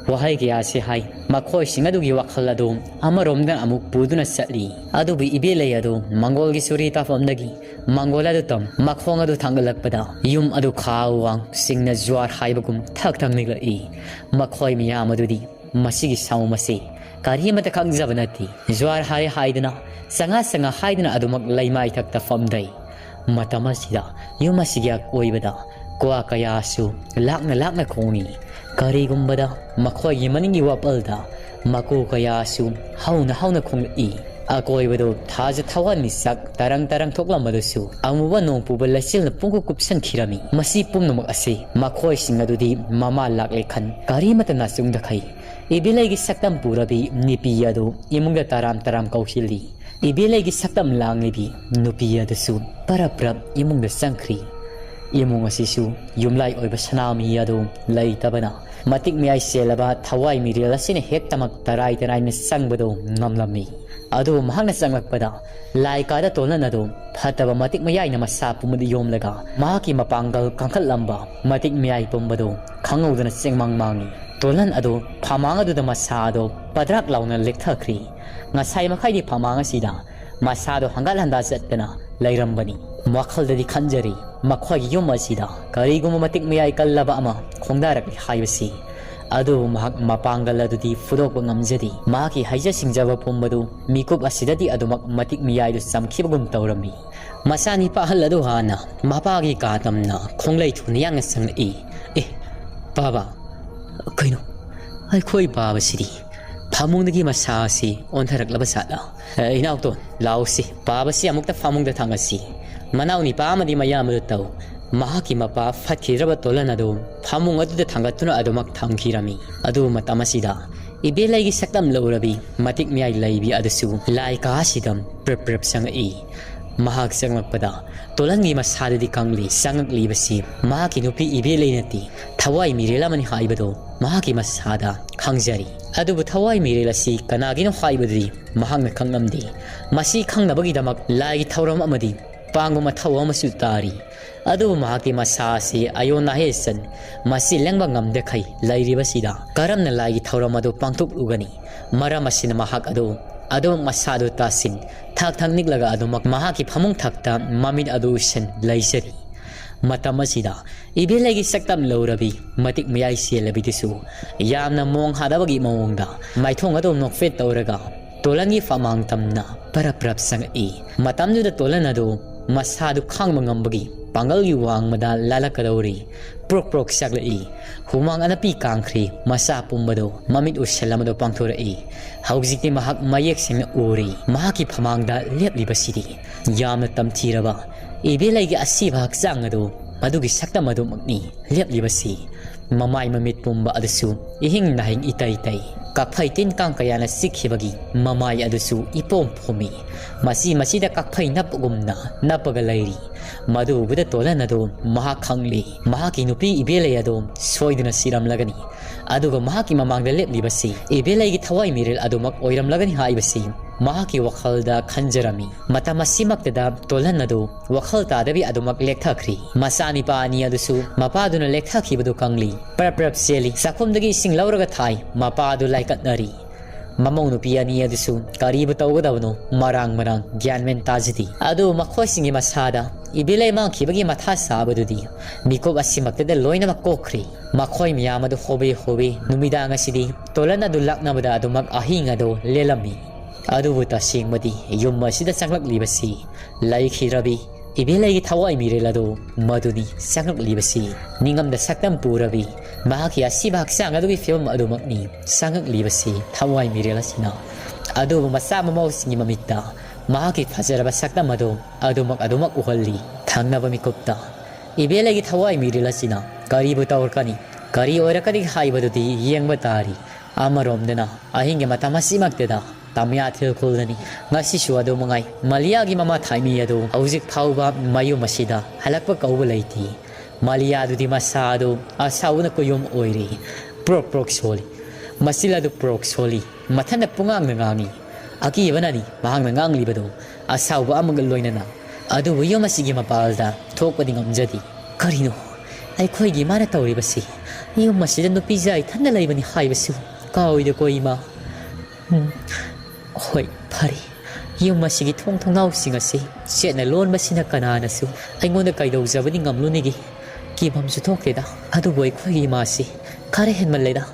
ꯋꯥꯍꯩ ꯀꯌꯥꯁꯦ ꯍꯥꯏ꯫ ꯃꯈꯣꯏꯁꯤꯡ ꯑꯗꯨꯒꯤ ꯋꯥꯈꯜ ꯑꯗꯨ ꯑꯃꯔꯣꯝꯗ ꯑꯃꯨꯛ ꯄꯨꯗꯨꯅ ꯆꯠꯂꯤ꯫ ꯑꯗꯨꯕꯨ ꯏꯕꯦꯂꯩ ꯑꯗꯨ ꯃꯪꯒꯣꯜꯒꯤ ꯆꯨꯔꯤ ꯇꯥꯐꯝꯗꯒꯤ ꯃꯪꯒꯣꯜ ꯑꯗꯨ ꯇꯝ ꯃꯈꯣꯡ ꯑꯗꯨ ꯊꯥꯡꯒꯠꯂꯛꯄꯗ, ꯌꯨꯝ ꯑꯗꯨ ꯈꯥ ꯋꯥꯡ ꯁꯤꯡꯅ ꯖ꯭ꯋꯥꯔ ꯍꯥꯏꯕꯒꯨꯝ ꯊꯛ ꯊꯛ ꯅꯤꯛꯂꯛꯏ꯫ ꯃꯈꯣꯏ ꯃꯤꯌꯥꯝ ꯑꯗꯨꯗꯤ ꯃꯁꯤꯒꯤ ꯁꯥꯃꯨ ꯑꯁꯤ ꯀꯔꯤꯃꯠꯇ ꯈꯪꯖꯕ ꯅꯠꯇꯦ꯫ ꯖ꯭ꯋꯥꯔ ꯍꯥꯏ ꯍꯥꯏꯗꯨꯅ, ꯆꯪꯉꯥ ꯆꯪꯉꯥ ꯍꯥꯏꯗꯨꯅ ꯑꯗꯨꯃꯛ ꯂꯩꯃꯥꯏꯊꯛꯇ ꯐꯝꯗꯩ꯫ ꯃꯇꯝ ꯑꯁꯤꯗ ꯌꯨꯝ ꯑꯁꯤꯒꯤ ꯑꯀꯣꯏꯕꯗ ꯀ꯭ꯋꯥ ꯀꯌꯥꯁꯨ ꯂꯥꯛꯅ ꯂꯥꯛꯅ ꯈꯣꯡꯏ꯫ ꯀꯔꯤꯒꯨꯝꯕꯗ ꯃꯈꯣꯏꯒꯤ ꯃꯅꯤꯡꯒꯤ ꯋꯥꯄꯜꯗ ꯃꯀꯨ ꯀꯌꯥꯁꯨ ꯍꯧꯅ ꯍꯧꯅ ꯈꯣꯡꯂꯛꯏ꯫ ꯑꯀꯣꯏꯕꯗꯨ ꯊꯥꯖ ꯊꯋꯥꯟꯃꯤꯆꯥꯛ ꯇꯔꯪ ꯇꯔꯪ ꯊꯣꯛꯂꯝꯕꯗꯨꯁꯨ ꯑꯃꯨꯕ ꯅꯣꯡ ꯄꯨꯕ ꯂꯩꯆꯤꯜꯅ ꯄꯨꯡꯀꯨꯞ ꯀꯨꯞꯁꯟꯈꯤꯔꯝꯃꯤ꯫ ꯃꯁꯤ ꯄꯨꯝꯅꯃꯛ ꯑꯁꯤ ꯃꯈꯣꯏꯁꯤꯡ ꯑꯗꯨꯗꯤ ꯃꯃꯥ ꯂꯥꯛꯂꯦ ꯈꯟ ꯀꯔꯤꯃꯠꯇ ꯅꯥꯆꯨꯡꯗꯈꯩ꯫ ꯏꯕꯦꯂꯩꯒꯤ ꯁꯛꯇꯝ ꯄꯨꯔꯕꯤ ꯅꯨꯄꯤ ꯑꯗꯨ ꯏꯃꯨꯡꯗ ꯇꯔꯥꯝ ꯇꯔꯥꯝ ꯀꯧꯁꯤꯜꯂꯤ꯫ ꯏꯕꯦꯂꯩꯒꯤ ꯁꯛꯇꯝ ꯂꯥꯡꯂꯤꯕꯤ ꯅꯨꯄꯤ ꯑꯗꯨꯁꯨ ꯄꯔꯞ ꯄꯔꯞ ꯏꯃꯨꯡꯗ ꯆꯪꯈ꯭ꯔꯤ꯫ ꯏꯃꯨꯡ ꯑꯁꯤꯁꯨ ꯌꯨꯝꯂꯥꯏ ꯑꯣꯏꯕ ꯁꯅꯥꯃꯍꯤ ꯑꯗꯨ ꯂꯩꯇꯕꯅ, ꯃꯇꯤꯛ ꯃꯌꯥꯏ ꯆꯦꯜꯂꯕ ꯊꯋꯥꯏ ꯃꯤꯔꯦꯜ ꯑꯁꯤꯅ ꯍꯦꯛꯇꯃꯛ ꯇꯔꯥꯏ ꯇꯔꯥꯏꯅ ꯆꯪꯕꯗꯨ ꯉꯝꯂꯝꯃꯤ꯫ ꯑꯗꯨꯕꯨ ꯃꯍꯥꯛꯅ ꯆꯪꯂꯛꯄꯗ, ꯂꯥꯏ ꯀꯥꯗ ꯇꯣꯜꯍꯟ ꯑꯗꯨ ꯐꯠꯇꯕ ꯃꯇꯤꯛ ꯃꯌꯥꯏꯅ ꯃꯁꯥ ꯄꯨꯝꯕꯗ ꯌꯣꯝꯂꯒ, ꯃꯍꯥꯛꯀꯤ ꯃꯄꯥꯡꯒꯜ ꯀꯟꯈꯠꯂꯝꯕ ꯃꯇꯤꯛ ꯃꯌꯥꯏ ꯄꯨꯝꯕꯗꯨ ꯈꯪꯍꯧꯗꯅ ꯆꯦꯡꯃꯥꯡ ꯃꯥꯡꯏ꯫ ꯇꯣꯜꯍꯟ ꯑꯗꯨ ꯐꯃꯥꯡ ꯑꯗꯨꯗ ꯃꯁꯥ ꯑꯗꯨ ꯄꯗ꯭ꯔꯥꯛ ꯂꯥꯎꯅ ꯂꯦꯛꯊꯈ꯭ꯔꯤ꯫ ꯉꯁꯥꯏ ꯃꯈꯥꯏꯒꯤ ꯐꯃꯥꯡ ꯑꯁꯤꯗ ꯃꯁꯥꯗꯣ ꯍꯪꯒꯠ ꯍꯟꯗꯥ ꯆꯠꯇꯅ ꯂꯩꯔꯝꯕꯅꯤ꯫ ꯋꯥꯈꯜꯗꯗꯤ ꯈꯟꯖꯔꯤ, ꯃꯈꯣꯏꯒꯤ ꯌꯨꯝ ꯑꯁꯤꯗ ꯀꯔꯤꯒꯨꯝꯕ ꯃꯇꯤꯛ ꯃꯌꯥꯏ ꯀꯜꯂꯕ ꯑꯃ ꯈꯣꯡꯗꯥꯔꯛꯂꯦ ꯍꯥꯏꯕꯁꯤ꯫ ꯑꯗꯨꯕꯨ ꯃꯍꯥꯛ ꯃꯄꯥꯡꯒꯜ ꯑꯗꯨꯗꯤ ꯐꯨꯗꯣꯛꯄ ꯉꯝꯖꯗꯦ꯫ ꯃꯍꯥꯛꯀꯤ ꯍꯩꯖ ꯁꯤꯡꯖꯕ ꯄꯨꯝꯕꯗꯨ ꯃꯤꯀꯨꯞ ꯑꯁꯤꯗꯗꯤ ꯑꯗꯨꯃꯛ ꯃꯇꯤꯛ ꯃꯌꯥꯏꯗꯨ ꯆꯝꯈꯤꯕꯒꯨꯝ ꯇꯧꯔꯝꯃꯤ꯫ ꯃꯆꯥꯅꯤꯄꯥ ꯑꯍꯜ ꯑꯗꯨ ꯍꯥꯟꯅ ꯃꯄꯥꯒꯤ ꯀꯥ ꯇꯝꯅ ꯈꯣꯡꯂꯩ ꯊꯨꯅ ꯌꯥꯡꯅ ꯆꯪꯂꯛꯏ꯫ "ꯑꯦ, ꯄꯥꯕ, ꯀꯩꯅꯣ? ꯑꯩꯈꯣꯏ ꯄꯥꯕꯁꯤꯗꯤ ꯐꯃꯨꯡꯗꯒꯤ ꯃꯁꯥ ꯑꯁꯤ ꯑꯣꯟꯊꯔꯛꯂꯕ ꯖꯥꯠꯂ? "ꯑꯦ, ꯏꯅꯥꯎꯇꯣꯟ, ꯂꯥꯎꯁꯤ, ꯄꯥꯕꯁꯤ ꯑꯃꯨꯛꯇ ꯐꯃꯨꯡꯗ ꯊꯥꯡꯒꯠꯁꯤ꯫ ꯃꯅꯥꯎ ꯅꯤꯄꯥ ꯑꯃꯗꯤ ꯃꯌꯥꯝꯕꯗꯨ ꯇꯧ꯫" ꯃꯍꯥꯛꯀꯤ ꯃꯄꯥ ꯐꯠꯈꯤꯗ꯭ꯔꯕ ꯇꯣꯂꯟ ꯑꯗꯨ ꯐꯃꯨꯡ ꯑꯗꯨꯗ ꯊꯥꯡꯒꯠꯇꯨꯅ ꯑꯗꯨꯃꯛ ꯊꯝꯈꯤꯔꯝꯃꯤ꯫ ꯑꯗꯨ ꯃꯇꯝ ꯑꯁꯤꯗ ꯏꯕꯦꯂꯩꯒꯤ ꯁꯛꯇꯝ ꯂꯧꯔꯕꯤ ꯃꯇꯤꯛ ꯃꯌꯥꯏ ꯂꯩꯕꯤ ꯑꯗꯨꯁꯨ ꯂꯥꯏ ꯀꯥꯁꯤꯗ ꯄ꯭ꯔꯞ ꯄ꯭ꯔꯞ ꯆꯪꯉꯛꯏ꯫ ꯃꯍꯥꯛ ꯆꯪꯂꯛꯄꯗ ꯇꯣꯂꯟꯒꯤ ꯃꯁꯥꯗꯗꯤ ꯈꯪꯂꯤ ꯆꯪꯉꯛꯂꯤꯕꯁꯤ ꯃꯍꯥꯛꯀꯤ ꯅꯨꯄꯤ ꯏꯕꯦꯂꯩ ꯅꯠꯇꯦ, ꯊꯋꯥꯏ ꯃꯤꯔꯦꯜ ꯑꯃꯅꯤ ꯍꯥꯏꯕꯗꯨ ꯃꯍꯥꯛꯀꯤ ꯃꯁꯥꯗ ꯈꯪꯖꯔꯤ꯫ ꯑꯗꯨꯕꯨ ꯊꯋꯥꯏ ꯃꯤꯔꯦꯜ ꯑꯁꯤ ꯀꯅꯥꯒꯤꯅꯣ ꯍꯥꯏꯕꯗꯨꯗꯤ ꯃꯍꯥꯛꯅ ꯈꯪꯂꯝꯗꯦ꯫ ꯃꯁꯤ ꯈꯪꯅꯕꯒꯤꯗꯃꯛ ꯂꯥꯏꯒꯤ ꯊꯧꯔꯝ ꯑꯃꯗꯤ ꯄꯥꯡꯕ ꯃꯊꯧ ꯑꯃꯁꯨ ꯇꯥꯔꯤ꯫ ꯑꯗꯨꯕꯨ ꯃꯍꯥꯛꯀꯤ ꯃꯁꯥ ꯑꯁꯤ ꯑꯌꯣꯟ ꯑꯍꯦꯟ ꯆꯟ, ꯃꯁꯤ ꯂꯦꯡꯕ ꯉꯝꯗꯈꯩ ꯂꯩꯔꯤꯕꯁꯤꯗ ꯀꯔꯝꯅ ꯂꯥꯏꯒꯤ ꯊꯧꯔꯝ ꯑꯗꯨ ꯄꯥꯡꯊꯣꯛꯂꯨꯒꯅꯤ? ꯃꯔꯝ ꯑꯁꯤꯅ ꯃꯍꯥꯛ ꯑꯗꯨ ꯑꯗꯨꯃꯛ ꯃꯁꯥꯗꯨ ꯇꯥꯁꯤꯟ, ꯊꯥꯛ ꯊꯥꯛ ꯅꯤꯛꯂꯒ ꯑꯗꯨꯃꯛ ꯃꯍꯥꯛꯀꯤ ꯐꯃꯨꯡ ꯊꯛꯇ ꯃꯃꯤꯠ ꯑꯗꯨ ꯎꯏꯁꯟ ꯂꯩꯖꯔꯤ꯫ ꯃꯇꯝ ꯑꯁꯤꯗ ꯏꯕꯦꯂꯩꯒꯤ ꯁꯛꯇꯝ ꯂꯧꯔꯕꯤ ꯃꯇꯤꯛ ꯃꯌꯥꯏ ꯆꯦꯜꯂꯕꯤꯗꯨꯁꯨ ꯌꯥꯝꯅ ꯃꯣꯡ ꯍꯥꯗꯕꯒꯤ ꯃꯑꯣꯡꯗ ꯃꯥꯏꯊꯣꯡ ꯑꯗꯨ ꯅꯣꯛꯐꯦꯠ ꯇꯧꯔꯒ ꯇꯣꯂꯟꯒꯤ ꯐꯃꯥꯡ ꯇꯝꯅ ꯄꯔꯞ ꯄꯔꯞ ꯆꯪꯉꯛꯏ꯫ ꯃꯇꯝꯗꯨꯗ ꯇꯣꯂꯟ ꯑꯗꯨ ꯃꯁꯥꯗꯨ ꯈꯥꯡꯕ ꯉꯝꯕꯒꯤ ꯄꯥꯡꯒꯜꯒꯤ ꯋꯥꯡꯃꯗ ꯂꯥꯜꯂꯛꯀꯗꯧꯔꯤ꯫ ꯄ꯭ꯔꯣꯛ ꯄ꯭ꯔꯣꯛ ꯆꯥꯛꯂꯛꯏ꯫ ꯍꯨꯃꯥꯡ ꯑꯅꯞꯄꯤ ꯀꯥꯡꯈ꯭ꯔꯤ꯫ ꯃꯁꯥ ꯄꯨꯝꯕꯗꯨ ꯃꯃꯤꯠ ꯎꯏꯁꯤꯜ ꯑꯃꯗꯨ ꯄꯥꯡꯊꯣꯔꯛꯏ꯫ ꯍꯧꯖꯤꯛꯇꯤ ꯃꯍꯥꯛ ꯃꯌꯦꯛ ꯁꯦꯡꯅ ꯎꯔꯤ꯫ ꯃꯍꯥꯛꯀꯤ ꯐꯃꯥꯡꯗ ꯂꯦꯞꯂꯤꯕꯁꯤꯗꯤ ꯌꯥꯝꯅ ꯇꯝꯊꯤꯔꯕ ꯏꯕꯦꯂꯩꯒꯤ ꯑꯁꯤꯕ ꯍꯛꯆꯥꯡ ꯑꯗꯨ, ꯃꯗꯨꯒꯤ ꯁꯛꯇꯝ ꯑꯗꯨꯃꯛꯅꯤ ꯂꯦꯞꯂꯤꯕꯁꯤ꯫ ꯃꯃꯥꯏ ꯃꯃꯤꯠ ꯄꯨꯝꯕ ꯑꯗꯨꯁꯨ ꯏꯍꯤꯡ ꯅꯥꯍꯤꯡ ꯏꯇꯩ ꯇꯩ꯫ ꯀꯛꯐꯩ ꯇꯤꯟ ꯀꯥꯡ ꯀꯌꯥꯅ ꯆꯤꯛꯈꯤꯕꯒꯤ ꯃꯃꯥꯏ ꯑꯗꯨꯁꯨ ꯏꯄꯣꯝ ꯄꯣꯝꯃꯤ꯫ ꯃꯁꯤ ꯃꯁꯤꯗ ꯀꯛꯐꯩ ꯅꯞꯄꯒꯨꯝꯅ ꯅꯞꯄꯒ ꯂꯩꯔꯤ꯫ ꯃꯗꯨ ꯎꯕꯗ ꯇꯣꯂꯟ ꯑꯗꯨ ꯃꯍꯥꯛ ꯈꯪꯂꯤ꯫ ꯃꯍꯥꯛꯀꯤ ꯅꯨꯄꯤ ꯏꯕꯦꯂꯩ ꯑꯗꯨ ꯁꯣꯏꯗꯅ ꯁꯤꯔꯝꯂꯒꯅꯤ꯫ ꯑꯗꯨꯒ ꯃꯍꯥꯛꯀꯤ ꯃꯃꯥꯡꯗ ꯂꯦꯞꯂꯤꯕꯁꯤ ꯏꯕꯦꯂꯩꯒꯤ ꯊꯋꯥꯏ ꯃꯤꯔꯦꯜ ꯑꯗꯨꯃꯛ ꯑꯣꯏꯔꯝꯂꯒꯅꯤ ꯍꯥꯏꯕꯁꯤ ꯃꯍꯥꯛꯀꯤ ꯋꯥꯈꯜꯗ ꯈꯟꯖꯔꯝꯃꯤ꯫ ꯃꯇꯝ ꯑꯁꯤꯃꯛꯇꯗ ꯇꯣꯂꯟ ꯑꯗꯨ ꯋꯥꯈꯜ ꯇꯥꯗꯕꯤ ꯑꯗꯨꯃꯛ ꯂꯦꯛꯊꯈ꯭ꯔꯤ꯫ ꯃꯆꯥꯅꯤꯄꯥ ꯑꯅꯤ ꯑꯗꯨꯁꯨ ꯃꯄꯥꯗꯨꯅ ꯂꯦꯛꯊꯈꯤꯕꯗꯨ ꯈꯪꯂꯤ꯫ ꯄ꯭ꯔꯞ ꯄ꯭ꯔꯞ ꯆꯦꯜꯂꯤ꯫ ꯆꯥꯛꯈꯨꯝꯗꯒꯤ ꯏꯁꯤꯡ ꯂꯧꯔꯒ ꯊꯥꯏ꯫ ꯃꯄꯥ ꯑꯗꯨ ꯂꯥꯏꯀꯠꯅꯔꯤ꯫ ꯃꯃꯧ ꯅꯨꯄꯤ ꯑꯅꯤ ꯑꯗꯨꯁꯨ ꯀꯔꯤꯕꯨ ꯇꯧꯒꯗꯕꯅꯣ ꯃꯔꯥꯡ ꯃꯔꯥꯡ ꯒ꯭ꯌꯥꯟ ꯃꯦꯟ ꯇꯥꯖꯗꯦ꯫ ꯑꯗꯨꯕꯨ ꯃꯈꯣꯏꯁꯤꯡꯒꯤ ꯃꯁꯥꯗ ꯏꯕꯦꯂꯩ ꯃꯥꯡꯈꯤꯕꯒꯤ ꯃꯊꯥ ꯁꯥꯕꯗꯨꯗꯤ ꯃꯤꯀꯨꯞ ꯑꯁꯤꯃꯛꯇꯗ ꯂꯣꯏꯅꯃꯛ ꯀꯣꯛꯈ꯭ꯔꯤ꯫ ꯃꯈꯣꯏ ꯃꯌꯥꯝ ꯑꯗꯨ ꯍꯣꯕꯦ ꯍꯣꯕꯦ ꯅꯨꯃꯤꯗꯥꯡ ꯑꯁꯤꯗꯤ ꯇꯣꯂꯟ ꯑꯗꯨ ꯂꯥꯛꯅꯕꯗ ꯑꯗꯨꯃꯛ ꯑꯍꯤꯡ ꯑꯗꯨ ꯂꯦꯜꯂꯝꯃꯤ꯫ ꯑꯗꯨꯕꯨ ꯇꯁꯦꯡꯕꯗꯤ ꯌꯨꯝ ꯑꯁꯤꯗ ꯆꯪꯂꯛꯂꯤꯕꯁꯤ ꯂꯩꯈꯤꯗ꯭ꯔꯕꯤ ꯏꯕꯦꯂꯩꯒꯤ ꯊꯋꯥꯏ ꯃꯤꯔꯦꯜ ꯑꯗꯨ ꯃꯗꯨꯅꯤ ꯆꯪꯂꯛꯂꯤꯕꯁꯤ꯫ ꯅꯤꯡꯉꯝꯗ ꯁꯛꯇꯝ ꯄꯨꯔꯕꯤ ꯃꯍꯥꯛꯀꯤ ꯑꯁꯤꯕ ꯍꯛꯆꯥꯡ ꯑꯗꯨꯒꯤ ꯐꯤꯕꯝ ꯑꯗꯨꯃꯛꯅꯤ ꯆꯪꯂꯛꯂꯤꯕꯁꯤ ꯊꯋꯥꯏ ꯃꯤꯔꯦꯜ ꯑꯁꯤꯅ꯫ ꯑꯗꯨꯕꯨ ꯃꯆꯥ ꯃꯃꯧꯁꯤꯡꯒꯤ ꯃꯃꯤꯠꯇ ꯃꯍꯥꯛꯀꯤ ꯐꯖꯔꯕ ꯁꯛꯇꯝ ꯑꯗꯨ ꯑꯗꯨꯃꯛ ꯑꯗꯨꯃꯛ ꯎꯍꯜꯂꯤ꯫ ꯊꯪꯅꯕ ꯃꯤꯀꯨꯞꯇ ꯏꯕꯦꯂꯩꯒꯤ ꯊꯋꯥꯏ ꯃꯤꯔꯦꯜ ꯑꯁꯤꯅ ꯀꯔꯤꯕꯨ ꯇꯧꯔꯛꯀꯅꯤ, ꯀꯔꯤ ꯑꯣꯏꯔꯛꯀꯅꯤ ꯍꯥꯏꯕꯗꯨꯗꯤ ꯌꯦꯡꯕ ꯇꯥꯔꯤ꯫ ꯑꯃꯔꯣꯝꯗꯅ ꯑꯍꯤꯡꯒꯤ ꯃꯇꯝ ꯑꯁꯤꯃꯛꯇꯗ ꯇꯃꯤꯌꯥ ꯊꯤꯜꯈꯨꯜꯗꯅꯤ꯫ ꯉꯁꯤꯁꯨ ꯑꯗꯨ ꯃꯉꯥꯏ, ꯃꯂꯤꯌꯥꯒꯤ ꯃꯃꯥ ꯊꯥꯏꯃꯤ ꯑꯗꯨ ꯍꯧꯖꯤꯛ ꯐꯥꯎꯕ ꯃꯌꯨꯝ ꯑꯁꯤꯗ ꯍꯜꯂꯛꯄ ꯀꯧꯕ ꯂꯩꯇꯦ꯫ ꯃꯂꯤꯌꯥꯗꯨꯗꯤ ꯃꯁꯥ ꯑꯗꯨ ꯑꯁꯥꯎꯕꯅ ꯀꯨꯌꯣꯝ ꯑꯣꯏꯔꯤ꯫ ꯄ꯭ꯔꯣꯛ ꯄ꯭ꯔꯣꯛ ꯁꯣꯜꯂꯤ꯫ ꯃꯆꯤꯜ ꯑꯗꯨ ꯄ꯭ꯔꯣꯛ ꯁꯣꯜꯂꯤ꯫ ꯃꯊꯟꯗ ꯄꯨꯡꯉꯥꯡꯗ ꯉꯥꯡꯏ꯫ ꯑꯀꯤꯕꯅꯅꯤ ꯃꯍꯥꯛꯅ ꯉꯥꯡꯂꯤꯕꯗꯨ꯫ ꯑꯁꯥꯎꯕ ꯑꯃꯒ ꯂꯣꯏꯅꯅ꯫ ꯑꯗꯨꯕꯨ ꯌꯨꯝ ꯑꯁꯤꯒꯤ ꯃꯄꯥꯜꯗ ꯊꯣꯛꯄꯗꯤ ꯉꯝꯖꯗꯦ꯫ ꯀꯔꯤꯅꯣ ꯑꯩꯈꯣꯏꯒꯤ ꯏꯃꯥꯅ ꯇꯧꯔꯤꯕꯁꯤ? ꯌꯨꯝ ꯑꯁꯤꯗ ꯅꯨꯄꯤꯖꯥ ꯏꯊꯟꯗ ꯂꯩꯕꯅꯤ ꯍꯥꯏꯕꯁꯨ ꯀꯥꯎꯏꯗꯀꯣ, ꯏꯃꯥ? ꯎꯝ, ꯍꯣꯏ, ꯐꯔꯦ꯫ ꯌꯨꯝ ꯑꯁꯤꯒꯤ ꯊꯣꯡ ꯊꯣꯡꯅꯥꯎꯁꯤꯡ ꯑꯁꯤ ꯆꯦꯠꯅ ꯂꯣꯟꯕꯁꯤꯅ ꯀꯅꯥꯅꯁꯨ ꯑꯩꯉꯣꯟꯗ ꯀꯩꯗꯧꯖꯕꯗꯤ ꯉꯝꯂꯨꯅꯤꯒꯦ? ꯀꯤꯐꯝꯁꯨ ꯊꯣꯛꯇꯦꯗ꯫ ꯑꯗꯨꯕꯨ ꯑꯩꯈꯣꯏꯒꯤ ꯏꯃꯥꯁꯤ ꯈꯔ ꯍꯦꯟꯃꯜꯂꯦꯗ꯫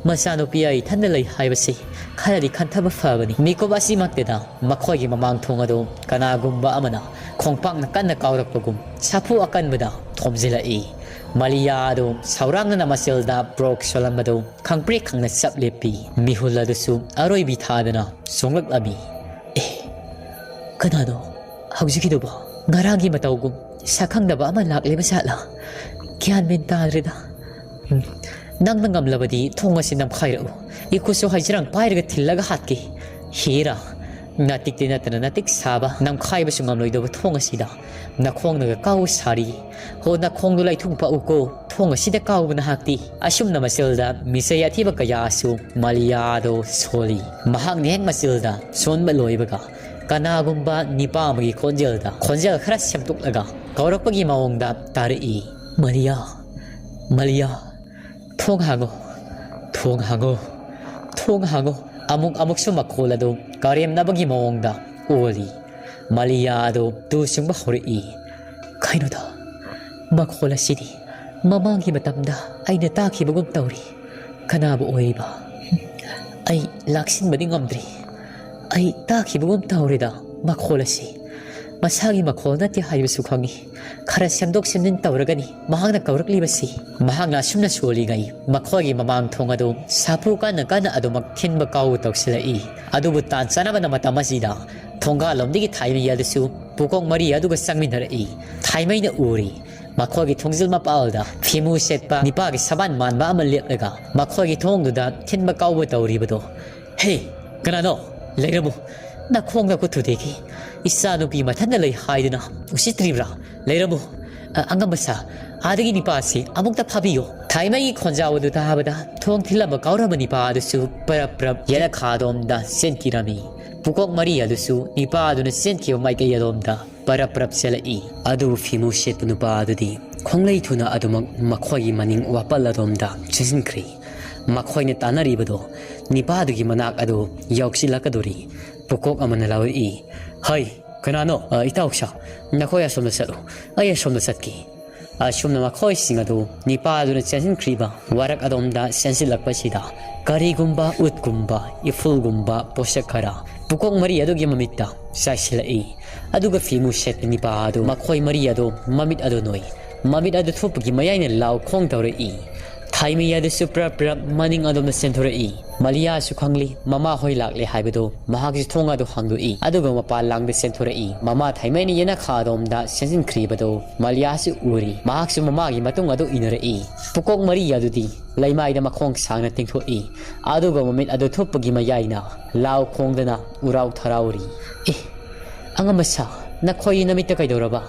ꯃꯆꯥꯅꯨꯄꯤ ꯑꯩ ꯏꯊꯟꯗ ꯂꯩ ꯍꯥꯏꯕꯁꯤ ꯈꯔꯗꯤ ꯈꯟꯊꯕ ꯐꯕꯅꯤ꯫ ꯃꯤꯀꯨꯞ ꯑꯁꯤꯃꯛꯇꯗ ꯃꯈꯣꯏꯒꯤ ꯃꯃꯥꯡ ꯊꯣꯡ ꯑꯗꯨ ꯀꯅꯥꯒꯨꯝꯕ ꯑꯃꯅ ꯈꯣꯡꯄꯥꯛꯅ ꯀꯟꯅ ꯀꯥꯎꯔꯛꯄꯒꯨꯝ ꯁꯥꯐꯨ ꯑꯀꯟꯕꯗ ꯊꯣꯝꯖꯤꯜꯂꯛꯏ꯫ ꯃꯂꯤꯌꯥ ꯑꯗꯨ ꯁꯧꯔꯥꯡꯅꯅ ꯃꯆꯤꯜꯗ ꯄ꯭ꯔꯣꯛ ꯁꯣꯜꯂꯝꯕꯗꯨ ꯈꯪꯄ꯭ꯔꯦꯛ ꯈꯪꯅ ꯆꯞ ꯂꯦꯞꯄꯤ꯫ ꯃꯤꯍꯨꯜ ꯑꯗꯨꯁꯨ ꯑꯔꯣꯏꯕꯤ ꯊꯥꯗꯅ ꯆꯣꯡꯂꯛꯂꯝꯃꯤ꯫ ꯑꯦ, ꯀꯅꯥꯅꯣ ꯍꯧꯖꯤꯛꯀꯤꯗꯨꯕꯣ? ꯉꯔꯥꯡꯒꯤ ꯃꯇꯧꯒꯨꯝ ꯁꯛꯈꯪꯗꯕ ꯑꯃ ꯂꯥꯛꯂꯤꯕ ꯖꯥꯠꯂꯥ? ꯒ꯭ꯌꯥꯟ ꯃꯦꯟ ꯇꯥꯗ꯭ꯔꯦꯗ꯫ ꯎꯝ, ꯅꯪꯅ ꯉꯝꯂꯕꯗꯤ ꯊꯣꯡ ꯑꯁꯤ ꯅꯝꯈꯥꯏꯔꯛꯎ꯫ ꯏꯈꯨꯠꯁꯨ ꯍꯩꯖꯔꯪ ꯄꯥꯏꯔꯒ ꯊꯤꯜꯂꯒ ꯍꯥꯠꯀꯦ꯫ ꯍꯦꯔꯥ, ꯅꯥꯇꯤꯛꯇꯤ ꯅꯠꯇꯅ ꯅꯥꯇꯤꯛ ꯁꯥꯕ, ꯅꯝꯈꯥꯏꯕꯁꯨ ꯉꯝꯂꯣꯏꯗꯕ ꯊꯣꯡ ꯑꯁꯤꯗ ꯅꯈꯣꯡꯅꯒ ꯀꯥꯎ ꯁꯥꯔꯤ꯫ ꯍꯣ, ꯅꯈꯣꯡꯗꯣ ꯂꯩꯊꯨꯡ ꯄꯛꯎꯀꯣ꯫ ꯊꯣꯡ ꯑꯁꯤꯗ ꯀꯥꯎꯕ ꯅꯍꯥꯛꯇꯤ꯫ ꯑꯁꯨꯝꯅ ꯃꯆꯤꯜꯗ ꯃꯤꯆꯩ ꯑꯊꯤꯕ ꯀꯌꯥꯁꯨ ꯃꯂꯤꯌꯥꯗꯣ ꯁꯣꯜꯂꯤ꯫ ꯃꯍꯥꯛꯅ ꯍꯦꯛ ꯃꯆꯤꯜꯗ ꯁꯣꯟꯕ ꯂꯣꯏꯕꯒ ꯀꯅꯥꯒꯨꯝꯕ ꯅꯤꯄꯥ ꯑꯃꯒꯤ ꯈꯣꯟꯖꯦꯜꯗ ꯈꯣꯟꯖꯦꯜ ꯈꯔ ꯁꯦꯝꯗꯣꯛꯂꯒ ꯀꯧꯔꯛꯄꯒꯤ ꯃꯑꯣꯡꯗ ꯇꯥꯔꯛꯏ꯫ "ꯃꯂꯤꯌꯥ, ꯃꯂꯤꯌꯥ, ꯊꯣꯡ ꯍꯥꯡꯉꯣ, ꯊꯣꯡ ꯍꯥꯡꯉꯣ, ꯊꯣꯡ ꯍꯥꯡꯉꯣ!" ꯑꯃꯨꯛ ꯑꯃꯨꯛꯁꯨ ꯃꯈꯣꯜ ꯑꯗꯨ ꯀꯔꯦꯝꯅꯕꯒꯤ ꯃꯑꯣꯡꯗ ꯑꯣꯜꯂꯤ꯫ ꯃꯂꯤꯌꯥ ꯑꯗꯨ ꯇꯨ ꯆꯨꯡꯕ ꯍꯧꯔꯛꯏ꯫ ꯀꯩꯅꯣꯗ, ꯃꯈꯣꯜ ꯑꯁꯤꯗꯤ ꯃꯃꯥꯡꯒꯤ ꯃꯇꯝꯗ ꯑꯩꯅ ꯇꯥꯈꯤꯕꯒꯨꯝ ꯇꯧꯔꯤ꯫ ꯀꯅꯥꯕꯨ ꯑꯣꯏꯔꯤꯕ? ꯑꯩ ꯂꯥꯛꯁꯤꯟꯕꯗꯤ ꯉꯝꯗ꯭ꯔꯤ꯫ ꯑꯩ ꯇꯥꯈꯤꯕꯒꯨꯝ ꯇꯧꯔꯦꯗ ꯃꯈꯣꯜ ꯑꯁꯤ꯫ ꯃꯁꯥꯒꯤ ꯃꯈꯣꯜ ꯅꯠꯇꯦ ꯍꯥꯏꯕꯁꯨ ꯈꯪꯏ꯫ ꯈꯔ ꯁꯦꯝꯗꯣꯛ ꯁꯦꯝꯖꯤꯟ ꯇꯧꯔꯒꯅꯤ ꯃꯍꯥꯛꯅ ꯀꯧꯔꯛꯂꯤꯕꯁꯤ꯫ ꯃꯍꯥꯛꯅ ꯑꯁꯨꯝꯅ ꯁꯣꯜꯂꯤꯉꯩ ꯃꯈꯣꯏꯒꯤ ꯃꯃꯥꯡ ꯊꯣꯡ ꯑꯗꯨ ꯁꯥꯐꯨ ꯀꯟꯅ ꯀꯟꯅ ꯑꯗꯨꯃꯛ ꯊꯤꯟꯕ ꯀꯥꯎꯕ ꯇꯧꯁꯤꯜꯂꯛꯏ꯫ ꯑꯗꯨꯕꯨ ꯇꯥꯟ ꯆꯥꯅꯕꯅ ꯃꯇꯝ ꯑꯁꯤꯗ ꯊꯣꯡꯒꯥꯜꯂꯣꯝꯗꯒꯤ ꯊꯥꯏꯃꯩ ꯑꯗꯨꯁꯨ ꯄꯨꯀꯣꯛ ꯃꯔꯤ ꯑꯗꯨꯒ ꯆꯪꯃꯤꯟꯅꯔꯛꯏ꯫ ꯊꯥꯏꯃꯩꯅ ꯎꯔꯤ꯫ ꯃꯈꯣꯏꯒꯤ ꯊꯣꯡꯖꯤꯜ ꯃꯄꯥꯜꯗ ꯐꯤꯃꯨ ꯁꯦꯠꯄ ꯅꯤꯄꯥꯒꯤ ꯁꯕꯥꯟ ꯃꯥꯟꯕ ꯑꯃ ꯂꯦꯞꯂꯒ ꯃꯈꯣꯏꯒꯤ ꯊꯣꯡꯗꯨꯗ ꯊꯤꯟꯕ ꯀꯥꯎꯕ ꯇꯧꯔꯤꯕꯗꯣ꯫ "ꯍꯦ, ꯀꯅꯥꯅꯣ? ꯂꯩꯔꯝꯃꯨ꯫ ꯅꯈꯣꯡ ꯅꯈꯨꯠ ꯊꯨꯗꯦꯛꯈꯤ꯫ ꯏꯆꯥꯅꯨꯄꯤ ꯃꯊꯟꯇ ꯂꯩ ꯍꯥꯏꯗꯨꯅ ꯎꯁꯤꯠꯇ꯭ꯔꯤꯕ꯭ꯔꯥ? ꯂꯩꯔꯝꯃꯨ꯫ ꯑ, ꯑꯉꯝꯕ ꯁꯥ, ꯑꯥꯗꯒꯤ ꯅꯤꯄꯥ ꯑꯁꯤ ꯑꯃꯨꯛꯇ ꯐꯥꯕꯤꯌꯨ꯫" ꯊꯥꯏꯃꯩꯒꯤ ꯈꯣꯟꯖꯥꯎ ꯑꯗꯨ ꯇꯥꯕꯗ ꯊꯣꯡ ꯊꯤꯜꯂꯝꯕ ꯀꯥꯎꯔꯝꯕ ꯅꯤꯄꯥ ꯑꯗꯨꯁꯨ ꯄꯔꯞ ꯄꯔꯞ ꯌꯦꯅꯈꯥ ꯑꯗꯣꯝꯗ ꯆꯦꯟꯈꯤꯔꯝꯃꯤ꯫ ꯄꯨꯀꯣꯛ ꯃꯔꯤ ꯑꯗꯨꯁꯨ ꯅꯤꯄꯥ ꯑꯗꯨꯅ ꯆꯦꯟꯈꯤꯕ ꯃꯥꯏꯀꯩ ꯑꯗꯣꯝꯗ ꯄꯔꯞ ꯄꯔꯞ ꯆꯦꯜꯂꯛꯏ꯫ ꯑꯗꯨꯕꯨ ꯐꯤꯃꯨ ꯁꯦꯠꯄ ꯅꯨꯄꯥ ꯑꯗꯨꯗꯤ ꯈꯣꯡꯂꯩ ꯊꯨꯅ ꯑꯗꯨꯃꯛ ꯃꯈꯣꯏꯒꯤ ꯃꯅꯤꯡ ꯋꯥꯄꯜ ꯑꯗꯣꯝꯗ ꯆꯦꯟꯁꯤꯟꯈ꯭ꯔꯦ꯫ ꯃꯈꯣꯏꯅ ꯇꯥꯟꯅꯔꯤꯕꯗꯣ ꯅꯤꯄꯥꯗꯨꯒꯤ ꯃꯅꯥꯛ ꯑꯗꯨ ꯌꯧꯁꯤꯜꯂꯛꯀꯗꯧꯔꯤ꯫ ꯄꯨꯀꯣꯛ ꯑꯃꯅ ꯂꯥꯎꯔꯛꯏ, "ꯍꯩ, ꯀꯅꯥꯅꯣ? ꯑ, ꯏꯇꯥꯎ ꯁꯥ, ꯅꯈꯣꯏ ꯑꯁꯣꯝꯗ ꯆꯠꯂꯨ, ꯑꯩ ꯑꯁꯣꯝꯗ ꯆꯠꯀꯦ꯫" ꯑꯁꯨꯝꯅ ꯃꯈꯣꯏꯁꯤꯡ ꯑꯗꯨ ꯅꯤꯄꯥꯗꯨꯅ ꯆꯦꯟꯁꯤꯟꯈ꯭ꯔꯤꯕ ꯋꯥꯔꯛ ꯑꯗꯣꯝꯗ ꯆꯦꯟꯁꯤꯜꯂꯛꯄꯁꯤꯗ ꯀꯔꯤꯒꯨꯝꯕ ꯎꯠꯀꯨꯝꯕ, ꯏꯐꯨꯜꯒꯨꯝꯕ ꯄꯣꯠꯁꯛ ꯈꯔ ꯄꯨꯀꯣꯛ ꯃꯔꯤ ꯑꯗꯨꯒꯤ ꯃꯃꯤꯠꯇ ꯆꯥꯏꯁꯤꯜꯂꯛꯏ꯫ ꯑꯗꯨꯒ ꯐꯤꯃꯨ ꯁꯦꯠꯄ ꯅꯤꯄꯥ ꯑꯗꯨ ꯃꯈꯣꯏ ꯃꯔꯤ ꯑꯗꯨ ꯃꯃꯤꯠ ꯑꯗꯨ ꯅꯣꯏ꯫ ꯃꯃꯤꯠ ꯑꯗꯨ ꯊꯨꯞꯄꯒꯤ ꯃꯌꯥꯏꯅ ꯂꯥꯎ ꯈꯣꯡ ꯇꯧꯔꯛꯏ꯫ ꯊꯥꯏꯃꯩ ꯑꯗꯨꯁꯨ ꯄ꯭ꯔꯞ ꯄ꯭ꯔꯞ ꯃꯅꯤꯡ ꯑꯗꯣꯝꯗ ꯆꯦꯟꯊꯣꯔꯛꯏ꯫ ꯃꯂꯤꯌꯥꯁꯨ ꯈꯪꯂꯤ ꯃꯃꯥ ꯍꯣꯏ ꯂꯥꯛꯂꯦ ꯍꯥꯏꯕꯗꯨ꯫ ꯃꯍꯥꯛꯁꯨ ꯊꯣꯡ ꯑꯗꯨ ꯍꯥꯡꯗꯣꯛꯏ꯫ ꯑꯗꯨꯒ ꯃꯄꯥꯟ ꯂꯥꯡꯗ ꯆꯦꯟꯊꯣꯔꯛꯏ꯫ ꯃꯃꯥ ꯊꯥꯏꯃꯩꯅ ꯌꯦꯅꯈꯥ ꯑꯗꯣꯝꯗ ꯆꯦꯟꯁꯤꯟꯈ꯭ꯔꯤꯕꯗꯨ ꯃꯂꯤꯌꯥꯁꯨ ꯎꯔꯤ꯫ ꯃꯍꯥꯛꯁꯨ ꯃꯃꯥꯒꯤ ꯃꯇꯨꯡ ꯑꯗꯨ ꯏꯟꯅꯔꯛꯏ꯫ ꯄꯨꯀꯣꯛ ꯃꯔꯤ ꯑꯗꯨꯗꯤ ꯂꯩꯃꯥꯏꯗ ꯃꯈꯣꯡ ꯁꯥꯡꯅ ꯇꯤꯡꯊꯣꯛꯏ꯫ ꯑꯗꯨꯒ ꯃꯃꯤꯠ ꯑꯗꯨ ꯊꯨꯞꯄꯒꯤ ꯃꯌꯥꯏꯅ ꯂꯥꯎ ꯈꯣꯡꯗꯅ ꯎꯔꯥꯎ ꯊꯔꯥꯎꯔꯤ꯫ "ꯑꯦ, ꯑꯉꯝꯕ ꯁꯥ, ꯅꯈꯣꯏꯒꯤ ꯅꯃꯤꯠꯇ ꯀꯩꯗꯧꯔꯕ?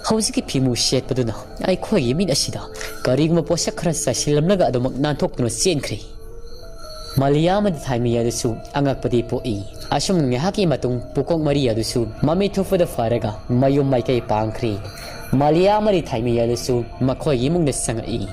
ꯍꯧꯖꯤꯛꯀꯤ ꯐꯤꯃꯨ ꯁꯦꯠꯄꯗꯨꯅ ꯑꯩꯈꯣꯏꯒꯤ ꯃꯤꯠ ꯑꯁꯤꯗ ꯀꯔꯤꯒꯨꯝꯕ ꯄꯣꯠꯁꯛ ꯈꯔ ꯆꯥꯏꯁꯤꯜꯂꯝꯂꯒ ꯑꯗꯨꯃꯛ ꯅꯥꯟꯊꯣꯛꯇꯨꯅ ꯆꯦꯟꯈ꯭ꯔꯦ꯫" ꯃꯂꯤꯌꯥ ꯑꯃꯗꯤ ꯊꯥꯏꯃꯩ ꯑꯗꯨꯁꯨ ꯑꯉꯛꯄꯗꯤ ꯄꯣꯛꯏ꯫ ꯑꯁꯨꯝꯅ ꯉꯥꯏꯍꯥꯛꯀꯤ ꯃꯇꯨꯡ ꯄꯨꯀꯣꯛ ꯃꯔꯤ ꯑꯗꯨꯁꯨ ꯃꯃꯤꯠ ꯊꯨꯞꯄꯗ ꯐꯔꯒ ꯃꯌꯨꯝ ꯃꯥꯏꯀꯩ ꯄꯥꯡꯈ꯭ꯔꯦ꯫ ꯃꯂꯤꯌꯥ ꯑꯃꯗꯤ ꯊꯥꯏꯃꯩ ꯑꯗꯨꯁꯨ ꯃꯈꯣꯏꯒꯤ ꯏꯃꯨꯡꯗ ꯆꯪꯉꯛꯏ꯫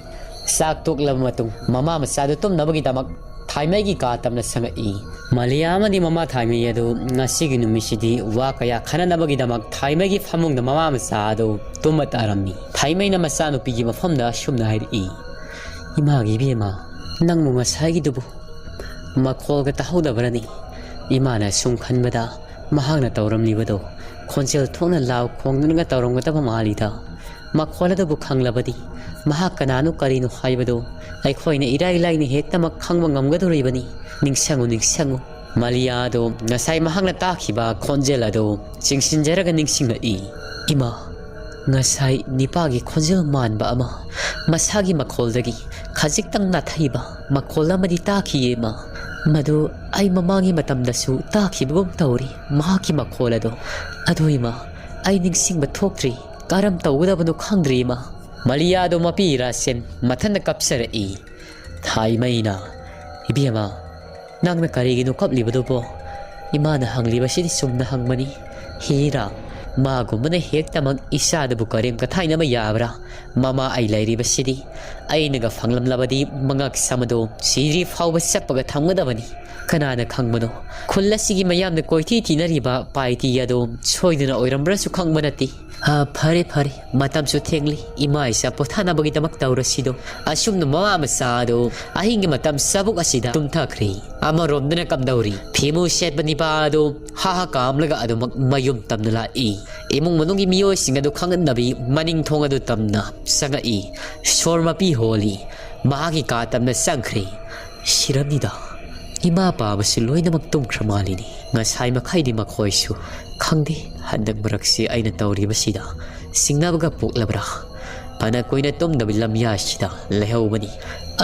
ꯆꯥꯛ ꯇꯣꯛꯂꯕ ꯃꯇꯨꯡ ꯃꯃꯥ ꯃꯆꯥꯗꯨ ꯇꯨꯝꯅꯕꯒꯤꯗꯃꯛ ꯊꯥꯏꯃꯩꯒꯤ ꯀꯥ ꯇꯝꯅ ꯁꯪꯉꯛꯏ꯫ ꯃꯂꯤꯌꯥ ꯑꯃꯗꯤ ꯃꯃꯥ ꯊꯥꯏꯃꯩ ꯑꯗꯨ ꯉꯁꯤꯒꯤ ꯅꯨꯃꯤꯠꯁꯤꯗꯤ ꯋꯥ ꯀꯌꯥ ꯈꯟꯅꯅꯕꯒꯤꯗꯃꯛ ꯊꯥꯏꯃꯩꯒꯤ ꯐꯃꯨꯡꯗ ꯃꯃꯥ ꯃꯆꯥ ꯑꯗꯨ ꯇꯨꯝꯃ ꯇꯥꯔꯝꯃꯤ꯫ ꯊꯥꯏꯃꯩꯅ ꯃꯆꯥꯅꯨꯄꯤꯒꯤ ꯃꯐꯝꯗ ꯑꯁꯨꯝꯅ ꯍꯥꯏꯔꯛꯏ, "ꯏꯃꯥꯒꯤ ꯏꯕꯦꯝꯃ, ꯅꯪꯕꯨ ꯉꯁꯥꯏꯒꯤꯗꯨꯕꯨ ꯃꯈꯣꯜꯒ ꯇꯥꯍꯧꯗꯕ꯭ꯔꯅꯤ?" ꯏꯃꯥꯅ ꯁꯨꯝ ꯈꯟꯕꯗ ꯃꯍꯥꯛꯅ ꯇꯧꯔꯝꯂꯤꯕꯗꯣ ꯈꯣꯟꯖꯦꯜ ꯊꯣꯛꯅ ꯂꯥꯎ ꯈꯣꯡꯗꯨꯅꯒ ꯇꯧꯔꯝꯒꯗꯕ ꯃꯥꯜꯂꯤꯗ꯫ ꯃꯈꯣꯜ ꯑꯗꯨꯕꯨ ꯈꯪꯂꯕꯗꯤ ꯃꯍꯥꯛ ꯀꯅꯥꯅꯣ ꯀꯔꯤꯅꯣ ꯍꯥꯏꯕꯗꯨ ꯑꯩꯈꯣꯏꯅ ꯏꯔꯥꯏ ꯂꯥꯏꯅ ꯍꯦꯛꯇꯃꯛ ꯈꯪꯕ ꯉꯝꯒꯗꯧꯔꯤꯕꯅꯤ꯫ ꯅꯤꯡꯁꯤꯡꯉꯨ, ꯅꯤꯡꯁꯤꯡꯉꯨ꯫ ꯃꯥꯂꯤꯌꯥ ꯑꯗꯨ ꯉꯁꯥꯏ ꯃꯍꯥꯛꯅ ꯇꯥꯈꯤꯕ ꯈꯣꯟꯖꯦꯜ ꯑꯗꯨ ꯆꯤꯡꯁꯤꯟꯖꯔꯒ ꯅꯤꯡꯁꯤꯡꯂꯛꯏ꯫ ꯏꯃꯥ, ꯉꯁꯥꯏ ꯅꯤꯄꯥꯒꯤ ꯈꯣꯟꯖꯦꯜ ꯃꯥꯟꯕ ꯑꯃ ꯃꯁꯥꯒꯤ ꯃꯈꯣꯜꯗꯒꯤ ꯈꯖꯤꯛꯇꯪ ꯅꯥꯊꯩꯕ ꯃꯈꯣꯜ ꯑꯃꯗꯤ ꯇꯥꯈꯤꯌꯦ, ꯏꯃꯥ꯫ ꯃꯗꯨ ꯑꯩ ꯃꯃꯥꯡꯒꯤ ꯃꯇꯝꯗꯁꯨ ꯇꯥꯈꯤꯕꯒꯨꯝ ꯇꯧꯔꯤ ꯃꯍꯥꯛꯀꯤ ꯃꯈꯣꯜ ꯑꯗꯣ꯫ ꯑꯗꯨ ꯏꯃꯥ, ꯑꯩ ꯅꯤꯡꯁꯤꯡꯕ ꯊꯣꯛꯇ꯭ꯔꯤ꯫ ꯀꯔꯝ ꯇꯧꯒꯗꯕꯅꯣ ꯈꯪꯗ꯭ꯔꯤ ꯏꯃꯥ꯫ ꯃꯥꯂꯤꯌꯥꯗꯣ ꯃꯄꯤ ꯏꯔꯥꯁꯦꯟ ꯃꯊꯟꯇ ꯀꯞꯆꯔꯛꯏ꯫ ꯊꯥꯏꯃꯩꯅ, "ꯏꯕꯦꯝꯃ, ꯅꯪꯅ ꯀꯔꯤꯒꯤꯅꯣ ꯀꯞꯂꯤꯕꯗꯨꯕꯣ?" ꯏꯃꯥꯅ ꯍꯪꯂꯤꯕꯁꯤꯗꯤ ꯆꯨꯝꯅ ꯍꯪꯕꯅꯤ꯫ ꯍꯤꯔꯥ, ꯃꯥꯒꯨꯝꯕꯅ ꯍꯦꯛꯇꯃꯛ ꯏꯆꯥꯗꯕꯨ ꯀꯔꯦꯝ ꯀꯊꯥꯏꯅꯕ ꯌꯥꯕ꯭ꯔꯥ? ꯃꯃꯥ ꯑꯩ ꯂꯩꯔꯤꯕꯁꯤꯗꯤ ꯑꯩꯅꯒ ꯐꯪꯂꯝꯂꯕꯗꯤ ꯃꯉꯛ ꯁꯝ ꯑꯗꯣ ꯁꯤꯗ꯭ꯔꯤ ꯐꯥꯎꯕ ꯆꯞꯄꯒ ꯊꯝꯒꯗꯕꯅꯤ꯫ ꯀꯅꯥꯅ ꯈꯪꯕꯅꯣ? ꯈꯨꯜ ꯑꯁꯤꯒꯤ ꯃꯌꯥꯝꯅ ꯀꯣꯏꯊꯤ ꯊꯤꯅꯔꯤꯕ ꯄꯥꯏꯇꯤ ꯑꯗꯣ ꯁꯣꯏꯗꯅ ꯑꯣꯏꯔꯝꯕ꯭ꯔꯁꯨ ꯈꯪꯕ ꯅꯠꯇꯦ꯫ ꯑꯥ, ꯐꯔꯦ, ꯐꯔꯦ꯫ ꯃꯇꯝꯁꯨ ꯊꯦꯡꯂꯤ꯫ ꯏꯃꯥ ꯏꯆꯥ ꯄꯣꯊꯥꯅꯕꯒꯤꯗꯃꯛ ꯇꯧꯔꯁꯤꯗꯣ꯫ ꯑꯁꯨꯝꯅ ꯃꯃꯥ ꯃꯆꯥ ꯑꯗꯣ ꯑꯍꯤꯡꯒꯤ ꯃꯇꯝ ꯆꯥꯕꯨꯛ ꯑꯁꯤꯗ ꯇꯨꯝꯊꯈ꯭ꯔꯦ꯫ ꯑꯃꯔꯣꯝꯗꯅ ꯀꯝꯗꯧꯔꯤ? ꯐꯤꯃꯨ ꯁꯦꯠꯄ ꯅꯤꯄꯥ ꯑꯗꯣ ꯍꯥ ꯍꯥ ꯀꯥꯝꯂꯒ ꯑꯗꯨꯃꯛ ꯃꯌꯨꯝ ꯇꯝꯅ ꯂꯥꯛꯏ꯫ ꯏꯃꯨꯡ ꯃꯅꯨꯡꯒꯤ ꯃꯤꯑꯣꯏꯁꯤꯡ ꯑꯗꯨ ꯈꯪꯍꯟꯅꯕꯤ ꯃꯅꯤꯡ ꯊꯣꯡ ꯑꯗꯨ ꯇꯝꯅ ꯆꯪꯉꯛꯏ꯫ ꯁꯣꯔ ꯃꯄꯤ ꯍꯣꯜꯂꯤ꯫ ꯃꯍꯥꯛꯀꯤ ꯀꯥ ꯇꯝꯅ ꯆꯪꯈ꯭ꯔꯦ꯫ ꯁꯤꯔꯝꯅꯤꯗ꯫ ꯏꯃꯥ ꯄꯥꯕꯁꯨ ꯂꯣꯏꯅꯃꯛ ꯇꯨꯝꯈ꯭ꯔ ꯃꯥꯜꯂꯤꯅꯦ꯫ ꯉꯁꯥꯏ ꯃꯈꯩꯗꯤ ꯃꯈꯣꯏꯁꯨ ꯈꯪꯗꯦ꯫ ꯍꯟꯗꯛ ꯃꯔꯛꯁꯤ ꯑꯩꯅ ꯇꯧꯔꯤꯕꯁꯤꯗ ꯆꯤꯡꯅꯕꯒ ꯄꯣꯛꯂꯕ꯭ꯔꯥ? ꯐꯅ ꯀꯨꯏꯅ ꯇꯨꯝꯗꯕ ꯂꯝꯌꯥꯁꯤꯗ ꯂꯩꯍꯧꯕꯅꯤ꯫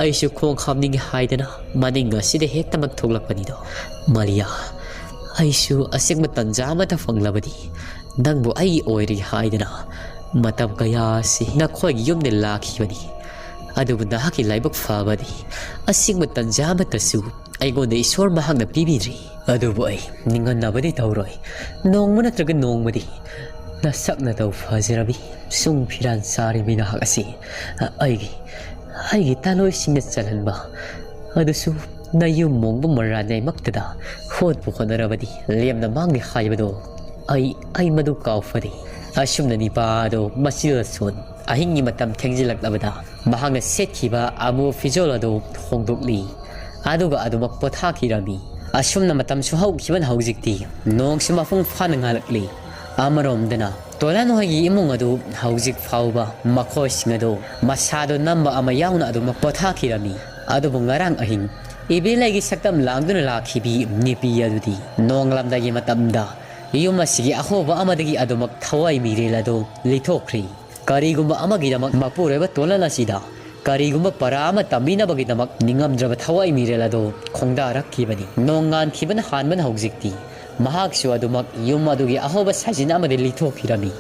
ꯑꯩꯁꯨ ꯈꯣꯡ ꯍꯥꯝꯅꯤꯡꯉꯤ ꯍꯥꯏꯗꯅ ꯃꯅꯤꯡ ꯑꯁꯤꯗ ꯍꯦꯛꯇꯃꯛ ꯊꯣꯛꯂꯛꯄꯅꯤꯗꯣ꯫ ꯃꯥꯂꯤꯌꯥ, ꯑꯩꯁꯨ ꯑꯁꯦꯡꯕ ꯇꯟꯖꯥ ꯑꯃꯇ ꯐꯪꯂꯕꯗꯤ ꯅꯪꯕꯨ ꯑꯩꯒꯤ ꯑꯣꯏꯔꯒꯦ ꯍꯥꯏꯗꯅ ꯃꯇꯝ ꯀꯌꯥ ꯑꯁꯤ ꯅꯈꯣꯏꯒꯤ ꯌꯨꯝꯗ ꯂꯥꯛꯈꯤꯕꯅꯤ꯫ ꯑꯗꯨꯕꯨ ꯅꯍꯥꯛꯀꯤ ꯂꯥꯏꯕꯛ ꯐꯕꯗꯤ ꯑꯁꯦꯡꯕ ꯇꯟꯖꯥ ꯑꯃꯠꯇꯁꯨ ꯑꯩꯉꯣꯟꯗ ꯏꯁꯣꯔ ꯃꯍꯥꯛꯅ ꯄꯤꯕꯤꯗ꯭ꯔꯤ꯫ ꯑꯗꯨꯕꯨ ꯑꯩ ꯅꯤꯡꯍꯟꯅꯕꯗꯤ ꯇꯧꯔꯣꯏ꯫ ꯅꯣꯡꯃ ꯅꯠꯇ꯭ꯔꯒ ꯅꯣꯡꯃꯗꯤ ꯅꯁꯛ ꯅꯇꯧ ꯐꯖꯔꯕꯤ ꯁꯨꯡ ꯐꯤꯔꯥꯟ ꯆꯥꯔꯤꯕꯤ ꯅꯍꯥꯛ ꯑꯁꯤ ꯑꯩꯒꯤ, ꯑꯩꯒꯤ ꯇꯥꯂꯣꯏꯁꯤꯡꯅ ꯆꯜꯍꯟꯕ ꯑꯗꯨꯁꯨ ꯅꯌꯨꯝ ꯃꯣꯡꯕ ꯃꯔꯥꯟꯅꯩꯃꯛꯇꯗ ꯍꯣꯠꯄꯨ ꯍꯣꯠꯅꯔꯕꯗꯤ ꯂꯦꯝꯅ ꯃꯥꯡꯗꯦ ꯍꯥꯏꯕꯗꯣ ꯑꯩ, ꯑꯩ ꯃꯗꯨ ꯀꯥꯎꯐꯗꯦ꯫ ꯑꯁꯨꯝꯅ ꯅꯤꯄꯥ ꯑꯗꯣ ꯃꯆꯤꯜ ꯑꯁꯣꯟ ꯑꯍꯤꯡꯒꯤ ꯃꯇꯝ ꯊꯦꯡꯖꯤꯜꯂꯛꯂꯕꯗ ꯃꯍꯥꯛꯅ ꯁꯦꯠꯈꯤꯕ ꯑꯃꯨ ꯐꯤꯖꯣꯜ ꯑꯗꯨ ꯍꯣꯡꯗꯣꯛꯂꯤ꯫ ꯑꯗꯨꯒ ꯑꯗꯨꯃꯛ ꯄꯣꯊꯥꯈꯤꯔꯝꯃꯤ꯫ ꯑꯁꯨꯝꯅ ꯃꯇꯝꯁꯨ ꯍꯧꯈꯤꯕꯅ ꯍꯧꯖꯤꯛꯇꯤ ꯅꯣꯡꯁꯨ ꯃꯄꯨꯡ ꯐꯥꯅ ꯉꯥꯜꯂꯛꯂꯤ꯫ ꯑꯃꯔꯣꯝꯗꯅ ꯇꯣꯂꯟ ꯍꯣꯏꯒꯤ ꯏꯃꯨꯡ ꯑꯗꯨ ꯍꯧꯖꯤꯛ ꯐꯥꯎꯕ ꯃꯈꯣꯏꯁꯤꯡ ꯑꯗꯨ ꯃꯁꯥꯗꯣ ꯅꯝꯕ ꯑꯃ ꯌꯥꯎꯅ ꯑꯗꯨꯃꯛ ꯄꯣꯊꯥꯈꯤꯔꯝꯃꯤ꯫ ꯑꯗꯨꯕꯨ ꯉꯔꯥꯡ ꯑꯍꯤꯡ ꯏꯕꯦꯂꯩꯒꯤ ꯁꯛꯇꯝ ꯂꯥꯡꯗꯨꯅ ꯂꯥꯛꯈꯤꯕꯤ ꯅꯨꯄꯤ ꯑꯗꯨꯗꯤ ꯅꯣꯡꯉꯥꯜꯂꯝꯗꯥꯏꯒꯤ ꯃꯇꯝꯗ ꯌꯨꯝ ꯑꯁꯤꯒꯤ ꯑꯍꯣꯕ ꯑꯃꯗꯒꯤ ꯑꯗꯨꯃꯛ ꯊꯋꯥꯏ ꯃꯤꯔꯦꯜ ꯑꯗꯨ ꯂꯤꯊꯣꯛꯈ꯭ꯔꯤ꯫ ꯀꯔꯤꯒꯨꯝꯕ ꯑꯃꯒꯤꯗꯃꯛ ꯃꯄꯨꯔꯣꯏꯕ ꯇꯣꯂꯟ ꯑꯁꯤꯗ ꯀꯔꯤꯒꯨꯝꯕ ꯄꯔꯥ ꯑꯃ ꯇꯝꯕꯤꯅꯕꯒꯤꯗꯃꯛ ꯅꯤꯡꯉꯝꯗ꯭ꯔꯕ ꯊꯋꯥꯏ ꯃꯤꯔꯦꯜ ꯑꯗꯨ ꯈꯣꯡꯗꯥꯔꯛꯈꯤꯕꯅꯤ꯫ ꯅꯣꯡꯉꯥꯟꯈꯤꯕꯅ ꯍꯥꯟꯕꯅ ꯍꯧꯖꯤꯛꯇꯤ ꯃꯍꯥꯛꯁꯨ ꯑꯗꯨꯃꯛ ꯌꯨꯝ ꯑꯗꯨꯒꯤ ꯑꯍꯧꯕ ꯁꯥꯖꯤꯟ ꯑꯃꯗ ꯂꯤꯊꯣꯛꯈꯤꯔꯝꯃꯤ꯫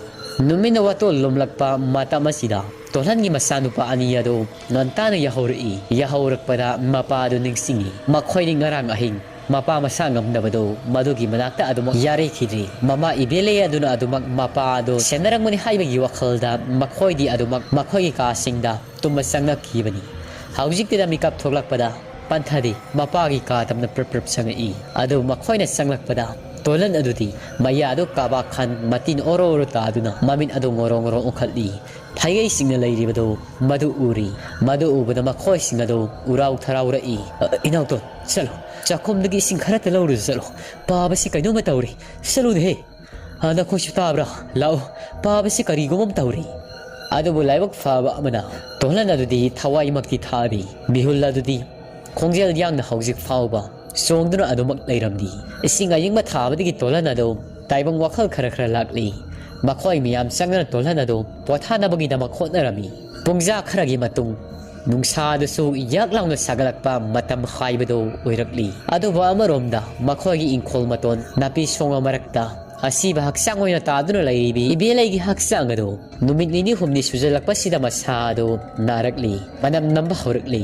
ꯅꯨꯃꯤꯠꯅ ꯋꯥꯇꯣꯜ ꯂꯨꯝꯂꯛꯄ ꯃꯇꯝ ꯑꯁꯤꯗ ꯇꯣꯂꯟꯒꯤ ꯃꯆꯥꯅꯨꯄꯥ ꯑꯅꯤ ꯑꯗꯨ ꯉꯟꯇꯥꯅ ꯌꯥꯍꯧꯔꯛꯏ꯫ ꯌꯥꯍꯧꯔꯛꯄꯗ ꯃꯄꯥ ꯑꯗꯨ ꯅꯤꯡꯁꯤꯡꯉꯤ꯫ ꯃꯈꯣꯏꯅꯤ ꯉꯔꯥꯡ ꯑꯍꯤꯡ ꯃꯄꯥ ꯃꯁꯥ ꯉꯝꯗꯕꯗꯨ ꯃꯗꯨꯒꯤ ꯃꯅꯥꯛꯇ ꯑꯗꯨꯃꯛ ꯌꯥꯔꯩꯈꯤꯗ꯭ꯔꯤ꯫ ꯃꯃꯥ ꯏꯕꯦꯂꯩ ꯑꯗꯨꯅ ꯑꯗꯨꯃꯛ ꯃꯄꯥ ꯑꯗꯨ ꯁꯦꯟꯅꯔꯝꯒꯅꯤ ꯍꯥꯏꯕꯒꯤ ꯋꯥꯈꯜꯗ ꯃꯈꯣꯏꯗꯤ ꯑꯗꯨꯃꯛ ꯃꯈꯣꯏꯒꯤ ꯀꯥꯁꯤꯡꯗ ꯇꯨꯝꯕ ꯆꯪꯂꯛꯈꯤꯕꯅꯤ꯫ ꯍꯧꯖꯤꯛꯇꯗ ꯃꯤꯀꯞ ꯊꯣꯛꯂꯛꯄꯗ ꯄꯟꯊꯗꯦ꯫ ꯃꯄꯥꯒꯤ ꯀꯥ ꯇꯝꯅ ꯄ꯭ꯔꯞ ꯄ꯭ꯔꯞ ꯆꯪꯉꯛꯏ꯫ ꯑꯗꯨ ꯃꯈꯣꯏꯅ ꯆꯪꯂꯛꯄꯗ ꯇꯣꯂꯟ ꯑꯗꯨꯗꯤ ꯃꯌꯥꯗꯨ ꯀꯥꯕꯥꯛ ꯈꯟ ꯃꯇꯤꯟ ꯑꯣꯔꯣ ꯑꯣꯔꯣ ꯇꯥꯗꯨꯅ ꯃꯃꯤꯠ ꯑꯗꯨ ꯉꯣꯔꯣ ꯉꯣꯔꯣ ꯑꯣꯟꯈꯠꯂꯤ꯫ ꯐꯩꯒꯩꯁꯤꯡꯅ ꯂꯩꯔꯤꯕꯗꯨ ꯃꯗꯨ ꯎꯔꯤ꯫ ꯃꯗꯨ ꯎꯕꯗ ꯃꯈꯣꯏꯁꯤꯡ ꯑꯗꯨ ꯎꯔꯥꯎ ꯊꯔꯥꯎꯔꯛꯏ꯫ "ꯑ, ꯏꯅꯥꯎꯇꯣꯟ, ꯆꯠꯂꯣ꯫ ꯆꯥꯛꯈꯨꯝꯗꯒꯤ ꯏꯁꯤꯡ ꯈꯔꯇ ꯂꯧꯔꯨꯆꯣ ꯆꯠꯂꯣ꯫ ꯄꯥꯕꯁꯤ ꯀꯩꯅꯣꯝꯃ ꯇꯧꯔꯦ꯫ ꯆꯠꯂꯨꯅꯦꯍꯦ꯫ ꯑ, ꯅꯈꯣꯏꯁꯨ ꯇꯥꯕ꯭ꯔꯥ? ꯂꯥꯛꯑꯣ꯫ ꯄꯥꯕꯁꯤ ꯀꯔꯤꯒꯨꯝꯕ ꯑꯃ ꯇꯧꯔꯦ꯫" ꯑꯗꯨꯕꯨ ꯂꯥꯏꯕꯛ ꯐꯕ ꯑꯃꯅ ꯇꯣꯂꯟ ꯑꯗꯨꯗꯤ ꯊꯋꯥꯏꯃꯛꯇꯤ ꯊꯥꯔꯤ꯫ ꯃꯤꯍꯨꯜ ꯑꯗꯨꯗꯤ ꯈꯣꯡꯖꯦꯜ ꯌꯥꯡꯅ ꯍꯧꯖꯤꯛ ꯐꯥꯎꯕ ꯆꯣꯡꯗꯨꯅ ꯑꯗꯨꯃꯛ ꯂꯩꯔꯝꯂꯤ꯫ ꯏꯁꯤꯡ ꯑꯌꯤꯡꯕ ꯊꯥꯕꯗꯒꯤ ꯇꯣꯂꯟ ꯑꯗꯨ ꯇꯥꯏꯕꯪ ꯋꯥꯈꯜ ꯈꯔ ꯈꯔ ꯂꯥꯛꯂꯤ꯫ ꯃꯈꯣꯏ ꯃꯤꯌꯥꯝ ꯆꯪꯗꯨꯅ ꯇꯣꯂꯟ ꯑꯗꯨ ꯄꯣꯊꯥꯅꯕꯒꯤꯗꯃꯛ ꯍꯣꯠꯅꯔꯝꯃꯤ꯫ ꯄꯨꯡꯖꯥ ꯈꯔꯒꯤ ꯃꯇꯨꯡ ꯅꯨꯡꯁꯥ ꯑꯗꯨꯁꯨ ꯌꯥꯛ ꯂꯥꯎꯅ ꯁꯥꯒꯠꯂꯛꯄ ꯃꯇꯝ ꯍꯥꯏꯕꯗꯨ ꯑꯣꯏꯔꯛꯂꯤ꯫ ꯑꯗꯨꯕꯨ ꯑꯃꯔꯣꯝꯗ ꯃꯈꯣꯏꯒꯤ ꯏꯪꯈꯣꯜ ꯃꯇꯣꯟ ꯅꯥꯄꯤ ꯁꯣꯡꯕ ꯃꯔꯛꯇ ꯑꯁꯤꯕ ꯍꯛꯆꯥꯡ ꯑꯣꯏꯅ ꯇꯥꯗꯨꯅ ꯂꯩꯔꯤꯕꯤ ꯏꯕꯦꯂꯩꯒꯤ ꯍꯛꯆꯥꯡ ꯑꯗꯨ ꯅꯨꯃꯤꯠ ꯅꯤꯅꯤ ꯍꯨꯝꯅꯤ ꯁꯨꯖꯜꯂꯛꯄꯁꯤꯗ ꯃꯁꯥ ꯑꯗꯨ ꯅꯥꯔꯛꯂꯤ꯫ ꯃꯅꯝ ꯅꯝꯕ ꯍꯧꯔꯛꯂꯤ꯫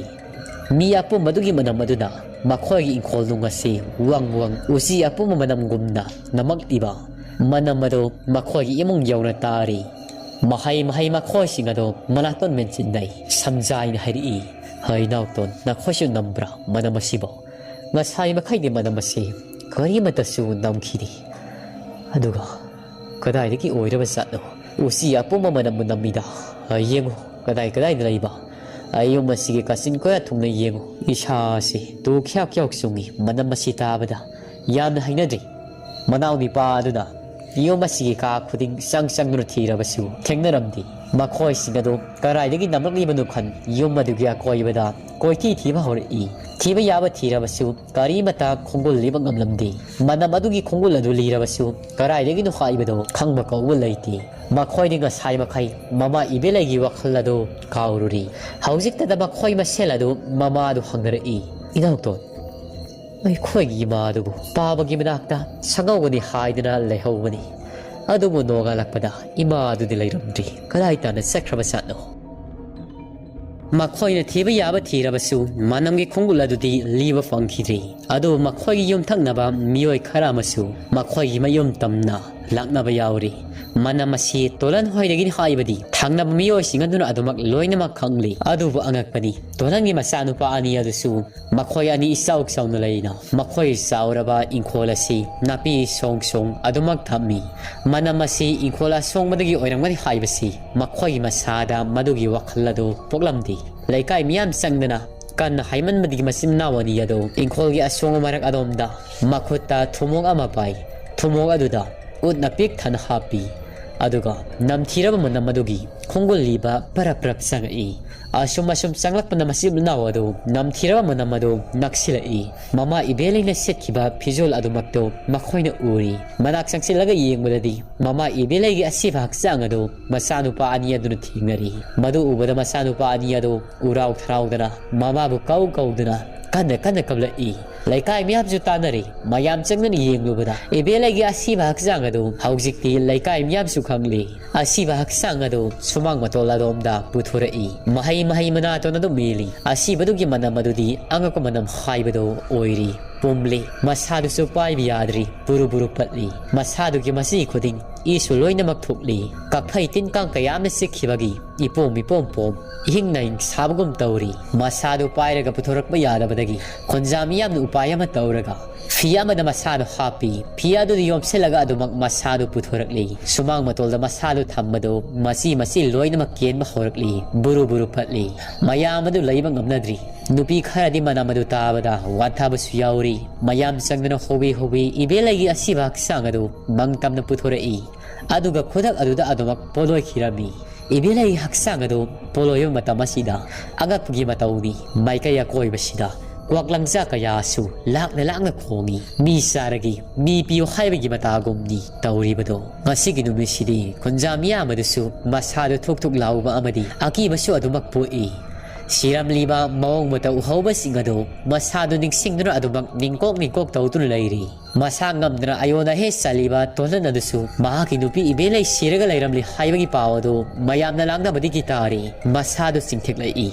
ꯃꯤ ꯑꯄꯨꯝꯕꯗꯨꯒꯤ ꯃꯅꯝ ꯑꯗꯨꯅ ꯃꯈꯣꯏꯒꯤ ꯏꯪꯈꯣꯜ ꯅꯨꯡ ꯑꯁꯤ ꯋꯪ ꯋꯪ ꯎꯆꯤ ꯑꯄꯨꯝꯕ ꯃꯅꯝꯒꯨꯝꯅ ꯅꯝꯃꯛꯂꯤꯕ ꯃꯅꯝ ꯑꯗꯨ ꯃꯈꯣꯏꯒꯤ ꯏꯃꯨꯡ ꯌꯧꯅ ꯇꯥꯔꯤ꯫ ꯃꯍꯩ ꯃꯍꯩ ꯃꯈꯣꯏꯁꯤꯡ ꯑꯗꯨ ꯃꯅꯥꯇꯣꯟ ꯃꯦꯟꯁꯤꯟꯅꯩ꯫ ꯁꯝꯖꯥꯏꯅ ꯍꯥꯏꯔꯛꯏ, "ꯍꯩ ꯏꯅꯥꯎꯇꯣꯟ, ꯅꯈꯣꯏꯁꯨ ꯅꯝꯕ꯭ꯔꯥ ꯃꯅꯝ ꯑꯁꯤꯕꯨ? ꯉꯁꯥꯏ ꯃꯈꯩꯗꯤ ꯃꯅꯝ ꯑꯁꯤ ꯀꯔꯤꯃꯠꯇꯁꯨ ꯅꯝꯈꯤꯗꯦ꯫ ꯑꯗꯨꯒ ꯀꯗꯥꯏꯗꯒꯤ ꯑꯣꯏꯔꯕ ꯖꯥꯠꯅꯣ? ꯎꯆꯤ ꯑꯄꯨꯝꯕ ꯃꯅꯝꯕꯨ ꯅꯝꯃꯤꯗ꯫ ꯌꯦꯡꯉꯨ, ꯀꯗꯥꯏ ꯀꯗꯥꯏꯗ ꯂꯩꯕ ꯑꯩ ꯌꯨꯝ ꯑꯁꯤꯒꯤ ꯀꯥꯆꯤꯟ ꯀꯣꯌꯥ ꯊꯨꯡꯅ ꯌꯦꯡꯉꯨ, ꯏꯁꯥꯁꯤ ꯇꯨ ꯈ꯭ꯌꯥꯎ ꯈ꯭ꯌꯥꯎ ꯆꯨꯡꯏ꯫ ꯃꯅꯝ ꯑꯁꯤ ꯇꯥꯕꯗ ꯌꯥꯝꯅ ꯍꯩꯅꯗ꯭ꯔꯤ꯫ ꯃꯅꯥꯎ ꯅꯤꯄꯥ ꯑꯗꯨꯅ ꯌꯨꯝ ꯑꯁꯤꯒꯤ ꯀꯥ ꯈꯨꯗꯤꯡ ꯆꯪ ꯆꯪꯗꯨꯅ ꯊꯤꯔꯕꯁꯨ ꯊꯦꯡꯅꯔꯝꯗꯦ꯫ ꯃꯈꯣꯏꯁꯤꯡ ꯑꯗꯨ ꯀꯗꯥꯏꯗꯒꯤ ꯅꯝꯂꯛꯂꯤꯕꯅꯣ ꯈꯟ ꯌꯨꯝ ꯑꯗꯨꯒꯤ ꯑꯀꯣꯏꯕꯗ ꯀꯣꯏꯊꯤ ꯊꯤꯕ ꯍꯧꯔꯛꯏ꯫ ꯊꯤꯕ ꯌꯥꯕ ꯊꯤꯔꯕꯁꯨ ꯀꯔꯤꯃꯠꯇ ꯈꯣꯡꯒꯨꯜ ꯂꯤꯕ ꯉꯝꯂꯝꯗꯦ꯫ ꯃꯅꯝ ꯑꯗꯨꯒꯤ ꯈꯣꯡꯒꯨꯜ ꯑꯗꯨ ꯂꯤꯔꯕꯁꯨ ꯀꯗꯥꯏꯗꯒꯤꯅꯣ ꯍꯥꯏꯕꯗꯣ ꯈꯪꯕ ꯀꯧꯕ ꯂꯩꯇꯦ꯫ ꯃꯈꯣꯏꯗꯤ ꯉꯁꯥꯏ ꯃꯈꯩ ꯃꯃꯥ ꯏꯕꯦꯂꯩꯒꯤ ꯋꯥꯈꯜ ꯑꯗꯨ ꯀꯥꯎꯔꯨꯔꯤ꯫ ꯍꯧꯖꯤꯛꯇꯗ ꯃꯈꯣꯏ ꯃꯁꯦꯜ ꯑꯗꯨ ꯃꯃꯥꯗꯨ ꯍꯪꯅꯔꯛꯏ, "ꯏꯅꯥꯎꯇꯣꯟ, ꯑꯩꯈꯣꯏꯒꯤ ꯏꯃꯥ ꯑꯗꯨꯕꯨ ꯄꯥꯕꯒꯤ ꯃꯅꯥꯛꯇ ꯁꯪꯍꯧꯒꯅꯤ ꯍꯥꯏꯗꯨꯅ ꯂꯩꯍꯧꯕꯅꯤ꯫ ꯑꯗꯨꯕꯨ ꯅꯣꯡꯉꯥꯜꯂꯛꯄꯗ ꯏꯃꯥ ꯑꯗꯨꯗꯤ ꯂꯩꯔꯝꯗ꯭ꯔꯤ꯫ ꯀꯗꯥꯏ ꯇꯥꯅ ꯆꯠꯈ꯭ꯔꯕ ꯖꯥꯠꯅꯣ?" ꯃꯈꯣꯏꯅ ꯊꯤꯕ ꯌꯥꯕ ꯊꯤꯔꯕꯁꯨ ꯃꯅꯝꯒꯤ ꯈꯣꯡꯒꯨꯜ ꯑꯗꯨꯗꯤ ꯂꯤꯕ ꯐꯪꯈꯤꯗ꯭ꯔꯤ꯫ ꯑꯗꯨꯕꯨ ꯃꯈꯣꯏꯒꯤ ꯌꯨꯝꯊꯪꯅꯕ ꯃꯤꯑꯣꯏ ꯈꯔ ꯑꯃꯁꯨ ꯃꯈꯣꯏꯒꯤ ꯃꯌꯨꯝ ꯇꯝꯅ ꯂꯥꯛꯅꯕ ꯌꯥꯎꯔꯤ꯫ ꯃꯅꯝ ꯑꯁꯤ ꯇꯣꯂꯟ ꯍꯣꯏꯗꯒꯤꯅꯤ ꯍꯥꯏꯕꯗꯤ ꯊꯪꯅꯕ ꯃꯤꯑꯣꯏꯁꯤꯡ ꯑꯗꯨꯅ ꯑꯗꯨꯃꯛ ꯂꯣꯏꯅꯃꯛ ꯈꯪꯂꯤ꯫ ꯑꯗꯨꯕꯨ ꯑꯉꯛꯄꯅꯤ, ꯇꯣꯂꯟꯒꯤ ꯃꯆꯥꯅꯨꯄꯥ ꯑꯅꯤ ꯑꯗꯨꯁꯨ ꯃꯈꯣꯏ ꯑꯅꯤ ꯏꯆꯥꯎ ꯆꯥꯎꯅ ꯂꯩꯅ ꯃꯈꯣꯏ ꯆꯥꯎꯔꯕ ꯏꯪꯈꯣꯜ ꯑꯁꯤ ꯅꯥꯄꯤ ꯁꯣꯡ ꯁꯣꯡ ꯑꯗꯨꯃꯛ ꯊꯝꯃꯤ꯫ ꯃꯅꯝ ꯑꯁꯤ ꯏꯪꯈꯣꯜ ꯑꯁꯣꯡꯕꯗꯒꯤ ꯑꯣꯏꯔꯝꯒꯅꯤ ꯍꯥꯏꯕꯁꯤ ꯃꯈꯣꯏꯒꯤ ꯃꯁꯥꯗ ꯃꯗꯨꯒꯤ ꯋꯥꯈꯜ ꯑꯗꯨ ꯄꯣꯛꯂꯝꯗꯦ꯫ ꯂꯩꯀꯥꯏ ꯃꯤꯌꯥꯝ ꯆꯪꯗꯅ ꯀꯟꯅ ꯍꯥꯏꯃꯟꯕꯗꯒꯤ ꯃꯆꯤꯟ ꯃꯅꯥꯎ ꯑꯅꯤ ꯑꯗꯨ ꯏꯪꯈꯣꯜꯒꯤ ꯑꯁꯣꯡꯕ ꯃꯔꯛ ꯑꯗꯣꯝꯗ ꯃꯈꯨꯠꯇ ꯊꯨꯝꯃꯣꯛ ꯑꯃ ꯄꯥꯏ꯫ ꯊꯨꯝꯃꯣꯛ ꯑꯗꯨꯗ ꯎꯠꯅ ꯄꯤꯛ ꯊꯟꯅ ꯍꯥꯞꯄꯤ꯫ ꯑꯗꯨꯒ ꯅꯝꯊꯤꯔꯕ ꯃꯅꯝ ꯑꯗꯨꯒꯤ ꯈꯣꯡꯒꯨꯜ ꯂꯤꯕ ꯄꯔꯞ ꯄꯔꯞ ꯆꯪꯉꯛꯏ꯫ ꯑꯁꯨꯝ ꯑꯁꯨꯝ ꯆꯪꯂꯛꯄꯅ ꯃꯆꯤꯟ ꯃꯅꯥꯎ ꯑꯗꯨ ꯅꯝꯊꯤꯔꯕ ꯃꯅꯝ ꯑꯗꯨ ꯅꯛꯁꯤꯜꯂꯛꯏ꯫ ꯃꯃꯥ ꯏꯕꯦꯂꯩꯅ ꯁꯦꯠꯈꯤꯕ ꯐꯤꯖꯣꯜ ꯑꯗꯨꯃꯛꯇꯨ ꯃꯈꯣꯏꯅ ꯎꯔꯤ꯫ ꯃꯅꯥꯛ ꯆꯪꯁꯤꯜꯂꯒ ꯌꯦꯡꯕꯗꯗꯤ ꯃꯃꯥ ꯏꯕꯦꯂꯩꯒꯤ ꯑꯁꯤꯕ ꯍꯛꯆꯥꯡ ꯑꯗꯨ ꯃꯆꯥꯅꯨꯄꯥ ꯑꯅꯤ ꯑꯗꯨꯅ ꯊꯦꯡꯅꯔꯤ꯫ ꯃꯗꯨ ꯎꯕꯗ ꯃꯆꯥꯅꯨꯄꯥ ꯑꯅꯤ ꯑꯗꯨ ꯎꯔꯥꯎ ꯊꯔꯥꯎꯗꯅ ꯃꯃꯥꯕꯨ ꯀꯧ ꯀꯧꯗꯨꯅ ꯀꯟꯅ ꯀꯟꯅ ꯀꯞꯂꯛꯏ꯫ ꯂꯩꯀꯥꯏ ꯃꯤꯌꯥꯝꯁꯨ ꯇꯥꯟꯅꯔꯤ꯫ ꯃꯌꯥꯝ ꯆꯪꯗꯨꯅ ꯌꯦꯡꯂꯨꯕꯗ ꯏꯕꯦꯂꯩꯒꯤ ꯑꯁꯤꯕ ꯍꯛꯆꯥꯡ ꯑꯗꯨ ꯍꯧꯖꯤꯛꯇꯤ ꯂꯩꯀꯥꯏ ꯃꯤꯌꯥꯝꯁꯨ ꯈꯪꯂꯤ꯫ ꯑꯁꯤꯕ ꯍꯛꯆꯥꯡ ꯑꯗꯨ ꯁꯨꯃꯥꯡ ꯃꯇꯣꯜ ꯑꯗꯣꯝꯗ ꯄꯨꯊꯣꯔꯛꯏ꯫ ꯃꯍꯩ ꯃꯍꯩ ꯃꯅꯥꯇꯣꯟ ꯑꯗꯨ ꯃꯦꯜꯂꯤ꯫ ꯑꯁꯤꯕꯗꯨꯒꯤ ꯃꯅꯝ ꯑꯗꯨꯗꯤ ꯑꯉꯛꯄ ꯃꯅꯝ ꯍꯥꯏꯕꯗꯨ ꯑꯣꯏꯔꯤ꯫ ꯄꯨꯝꯂꯤ꯫ ꯃꯁꯥꯗꯨꯁꯨ ꯄꯥꯏꯕ ꯌꯥꯗ꯭ꯔꯤ꯫ ꯕꯨꯔꯨ ꯕꯨꯔꯨ ꯄꯠꯂꯤ꯫ ꯃꯁꯥꯗꯨꯒꯤ ꯃꯆꯤ ꯈꯨꯗꯤꯡ ꯏꯁꯨ ꯂꯣꯏꯅꯃꯛ ꯊꯣꯛꯂꯤ꯫ ꯀꯛꯐꯩ ꯇꯤꯟ ꯀꯥꯡ ꯀꯌꯥ ꯑꯃꯅ ꯆꯤꯛꯈꯤꯕꯒꯤ ꯏꯄꯣꯝ ꯏꯄꯣꯝ ꯄꯣꯝ, ꯏꯍꯤꯡ ꯅꯥꯍꯤꯡ ꯁꯥꯕꯒꯨꯝ ꯇꯧꯔꯤ꯫ ꯃꯁꯥꯗꯨ ꯄꯥꯏꯔꯒ ꯄꯨꯊꯣꯔꯛꯄ ꯌꯥꯗꯕꯗꯒꯤ ꯈꯨꯟꯖꯥ ꯃꯤꯌꯥꯝꯅ ꯎꯄꯥꯏ ꯑꯃ ꯇꯧꯔꯒ ꯐꯤ ꯑꯃꯗ ꯃꯁꯥꯗꯨ ꯍꯥꯞꯄꯤ꯫ ꯐꯤ ꯑꯗꯨꯗ ꯌꯣꯝꯁꯤꯜꯂꯒ ꯑꯗꯨꯃꯛ ꯃꯁꯥꯗꯨ ꯄꯨꯊꯣꯔꯛꯂꯤ꯫ ꯁꯨꯃꯥꯡ ꯃꯇꯣꯜꯗ ꯃꯁꯥꯗꯨ ꯊꯝꯕꯗꯨ ꯃꯆꯤ ꯃꯆꯤ ꯂꯣꯏꯅꯃꯛ ꯀꯦꯟꯕ ꯍꯧꯔꯛꯂꯤ꯫ ꯕꯨꯔꯨ ꯕꯨꯔꯨ ꯄꯠꯂꯤ꯫ ꯃꯌꯥꯝ ꯑꯗꯨ ꯂꯩꯕ ꯉꯝꯅꯗ꯭ꯔꯤ꯫ ꯅꯨꯄꯤ ꯈꯔꯗꯤ ꯃꯅꯝ ꯑꯗꯨ ꯇꯥꯕꯗ ꯋꯥꯟꯊꯕꯁꯨ ꯌꯥꯎꯔꯤ꯫ ꯃꯌꯥꯝ ꯆꯪꯗꯨꯅ ꯍꯣꯕꯤ ꯍꯣꯕꯤ ꯏꯕꯦꯂꯩꯒꯤ ꯑꯁꯤꯕ ꯍꯛꯆꯥꯡ ꯑꯗꯨ ꯃꯪ ꯇꯝꯅ ꯄꯨꯊꯣꯔꯛꯏ꯫ ꯑꯗꯨꯒ ꯈꯨꯗꯛ ꯑꯗꯨꯗ ꯑꯗꯨꯃꯛ ꯄꯣꯂꯣꯏꯈꯤꯔꯝꯃꯤ꯫ ꯏꯕꯦꯂꯩ ꯍꯛꯆꯥꯡ ꯑꯗꯨ ꯄꯣꯂꯣꯏꯕ ꯃꯇꯝ ꯑꯁꯤꯗ ꯑꯉꯛꯄꯒꯤ ꯃꯇꯧꯅꯤ꯫ ꯃꯥꯏꯀꯩ ꯑꯀꯣꯏꯕꯁꯤꯗ ꯀ꯭ꯋꯥꯛꯂꯪꯖꯥ ꯀꯌꯥꯁꯨ ꯂꯥꯛꯅ ꯂꯥꯛꯅ ꯈꯣꯡꯏ꯫ ꯃꯤ ꯆꯥꯔꯒꯤ ꯃꯤ ꯄꯤꯌꯨ ꯍꯥꯏꯕꯒꯤ ꯃꯇꯥꯒꯨꯝꯅꯤ ꯇꯧꯔꯤꯕꯗꯣ꯫ ꯉꯁꯤꯒꯤ ꯅꯨꯃꯤꯠꯁꯤꯗꯤ ꯈꯨꯟꯖꯥ ꯃꯤꯌꯥꯝ ꯑꯗꯨꯁꯨ ꯃꯁꯥꯗꯨ ꯊꯨꯛ ꯊꯨꯛ ꯂꯥꯎꯕ ꯑꯃꯗꯤ ꯑꯀꯤꯕꯁꯨ ꯑꯗꯨꯃꯛ ꯄꯣꯛꯏ꯫ ꯁꯤꯔꯝꯂꯤꯕ ꯃꯑꯣꯡ ꯃꯇꯧ ꯎꯍꯧꯕꯁꯤꯡ ꯑꯗꯨ ꯃꯁꯥꯗꯨ ꯅꯤꯡꯁꯤꯡꯗꯨꯅ ꯑꯗꯨꯃꯛ ꯅꯤꯡꯀꯣꯛ ꯅꯤꯡꯀꯣꯛ ꯇꯧꯗꯨꯅ ꯂꯩꯔꯤ꯫ ꯃꯁꯥ ꯉꯝꯗꯅ ꯑꯌꯣꯟ ꯑꯍꯦ ꯆꯠꯂꯤꯕ ꯇꯣꯜꯍꯟ ꯑꯗꯨꯁꯨ ꯃꯍꯥꯛꯀꯤ ꯅꯨꯄꯤ ꯏꯕꯦꯂꯩ ꯁꯤꯔꯒ ꯂꯩꯔꯝꯂꯤ ꯍꯥꯏꯕꯒꯤ ꯄꯥꯎ ꯑꯗꯨ ꯃꯌꯥꯝꯅ ꯂꯥꯡꯅꯕꯗꯒꯤ ꯇꯥꯔꯤ꯫ ꯃꯁꯥꯗꯨ ꯆꯤꯡꯊꯦꯛꯂꯛꯏ꯫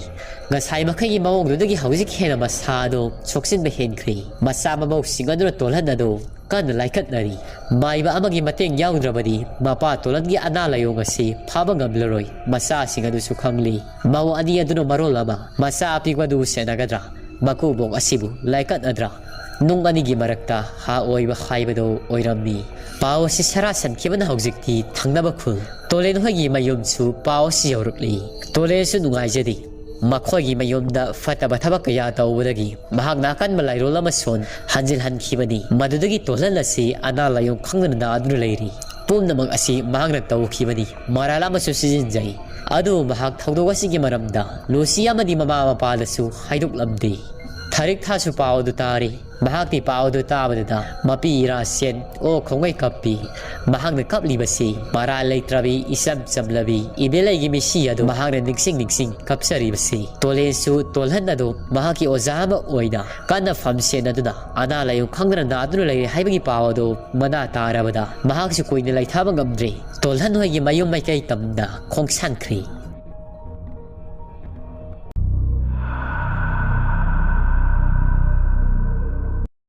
ꯉꯁꯥꯏ ꯃꯈꯩꯒꯤ ꯃꯑꯣꯡꯗꯨꯗꯒꯤ ꯍꯧꯖꯤꯛ ꯍꯦꯟꯅ ꯃꯁꯥꯗꯨ ꯁꯣꯛꯆꯤꯟꯕ ꯍꯦꯟꯈ꯭ꯔꯦ꯫ ꯃꯆꯥ ꯃꯃꯧꯁꯤꯡ ꯑꯗꯨꯅ ꯇꯣꯜꯍꯟ ꯑꯗꯨ ꯀꯟꯅ ꯂꯥꯏꯀꯠꯅꯔꯤ꯫ ꯃꯥꯏꯕ ꯑꯃꯒꯤ ꯃꯇꯦꯡ ꯌꯥꯎꯗ꯭ꯔꯕꯗꯤ ꯃꯄꯥ ꯇꯣꯂꯟꯒꯤ ꯑꯅꯥ ꯂꯥꯏꯌꯣꯡ ꯑꯁꯤ ꯐꯕ ꯉꯝꯂꯔꯣꯏ꯫ ꯃꯆꯥꯁꯤꯡ ꯑꯗꯨꯁꯨ ꯈꯪꯂꯤ꯫ ꯃꯧ ꯑꯅꯤ ꯑꯗꯨꯅ ꯃꯔꯣꯜ ꯑꯃ ꯃꯆꯥ ꯑꯄꯤꯛꯄꯗꯨ ꯁꯦꯟꯅꯒꯗ꯭ꯔꯥ, ꯃꯀꯨꯕꯣꯛ ꯑꯁꯤꯕꯨ ꯂꯥꯏꯀꯠꯅꯗ꯭ꯔꯥ? ꯅꯨꯡ ꯑꯅꯤꯒꯤ ꯃꯔꯛꯇ ꯍꯥ ꯑꯣꯏꯕ ꯍꯥꯏꯕꯗꯨ ꯑꯣꯏꯔꯝꯃꯤ꯫ ꯄꯥꯎ ꯑꯁꯤ ꯁꯔꯥꯁꯟꯈꯤꯕꯅ ꯍꯧꯖꯤꯛꯇꯤ ꯊꯪꯅꯕ ꯈꯨꯜ ꯇꯣꯂꯦꯟ ꯍꯣꯏꯒꯤ ꯃꯌꯨꯝꯁꯨ ꯄꯥꯎ ꯑꯁꯤ ꯌꯧꯔꯛꯂꯤ꯫ ꯇꯣꯂꯦꯟꯁꯨ ꯅꯨꯡꯉꯥꯏꯖꯗꯦ꯫ ꯃꯈꯣꯏꯒꯤ ꯃꯌꯨꯝꯗ ꯐꯠꯇꯕ ꯊꯕꯛ ꯀꯌꯥ ꯇꯧꯕꯗꯒꯤ ꯃꯍꯥꯛꯅ ꯑꯀꯟꯕ ꯂꯥꯏꯔꯣꯜ ꯑꯃ ꯁꯣꯟ ꯍꯟꯖꯤꯜꯍꯟꯈꯤꯕꯅꯤ꯫ ꯃꯗꯨꯗꯒꯤ ꯇꯣꯜꯍꯟ ꯑꯁꯤ ꯑꯅꯥ ꯂꯥꯏꯌꯣꯡ ꯈꯪꯗꯅ ꯅꯥꯗꯨꯅ ꯂꯩꯔꯤ꯫ ꯄꯨꯝꯅꯃꯛ ꯑꯁꯤ ꯃꯍꯥꯛꯅ ꯇꯧꯈꯤꯕꯅꯤ꯫ ꯃꯔꯥꯜ ꯑꯃꯁꯨ ꯁꯤꯖꯤꯟꯖꯩ꯫ ꯑꯗꯨꯕꯨ ꯃꯍꯥꯛ ꯊꯧꯗꯣꯛ ꯑꯁꯤꯒꯤ ꯃꯔꯝꯗ ꯂꯨꯁꯤ ꯑꯃꯗꯤ ꯃꯃꯥ ꯃꯄꯥꯗꯁꯨ ꯍꯥꯏꯗꯣꯛꯂꯝꯗꯦ꯫ ꯊꯥꯔꯤꯛ ꯊꯥꯁꯨ ꯄꯥꯎ ꯑꯗꯨ ꯇꯥꯔꯤ꯫ ꯃꯍꯥꯛꯇꯤ ꯄꯥꯎ ꯑꯗꯨ ꯇꯥꯕꯗꯨꯗ ꯃꯄꯤ ꯏꯔꯥ ꯁꯦꯟ ꯑꯣ ꯈꯣꯡꯉꯩ ꯀꯞꯄꯤ꯫ ꯃꯍꯥꯛꯅ ꯀꯞꯂꯤꯕꯁꯤ ꯃꯔꯥꯜ ꯂꯩꯇ꯭ꯔꯕꯤ, ꯏꯆꯝ ꯆꯝꯂꯕꯤ ꯏꯕꯦꯂꯩꯒꯤ ꯃꯤꯁꯤ ꯑꯗꯨ ꯃꯍꯥꯛꯅ ꯅꯤꯡꯁꯤꯡ ꯅꯤꯡꯁꯤꯡ ꯀꯞꯆꯔꯤꯕꯁꯤ꯫ ꯇꯣꯂꯦꯟꯁꯨ ꯇꯣꯜꯍꯟ ꯑꯗꯨ ꯃꯍꯥꯛꯀꯤ ꯑꯣꯖꯥ ꯑꯃ ꯑꯣꯏꯅ ꯀꯟꯅ ꯐꯝ ꯁꯦꯟꯅꯗꯨꯅ ꯑꯅꯥ ꯂꯥꯏꯌꯣꯡ ꯈꯪꯗꯅ ꯅꯥꯗꯨꯅ ꯂꯩꯔꯦ ꯍꯥꯏꯕꯒꯤ ꯄꯥꯎ ꯑꯗꯨ ꯃꯅꯥ ꯇꯥꯔꯕꯗ ꯃꯍꯥꯛꯁꯨ ꯀꯨꯏꯅ ꯂꯩꯊꯥꯕ ꯉꯝꯗ꯭ꯔꯦ꯫ ꯇꯣꯜꯍꯟ ꯍꯣꯏꯒꯤ ꯃꯌꯨꯝ ꯃꯥꯏꯀꯩ ꯇꯝꯅ ꯈꯣꯡꯁꯥꯟꯈ꯭ꯔꯦ꯫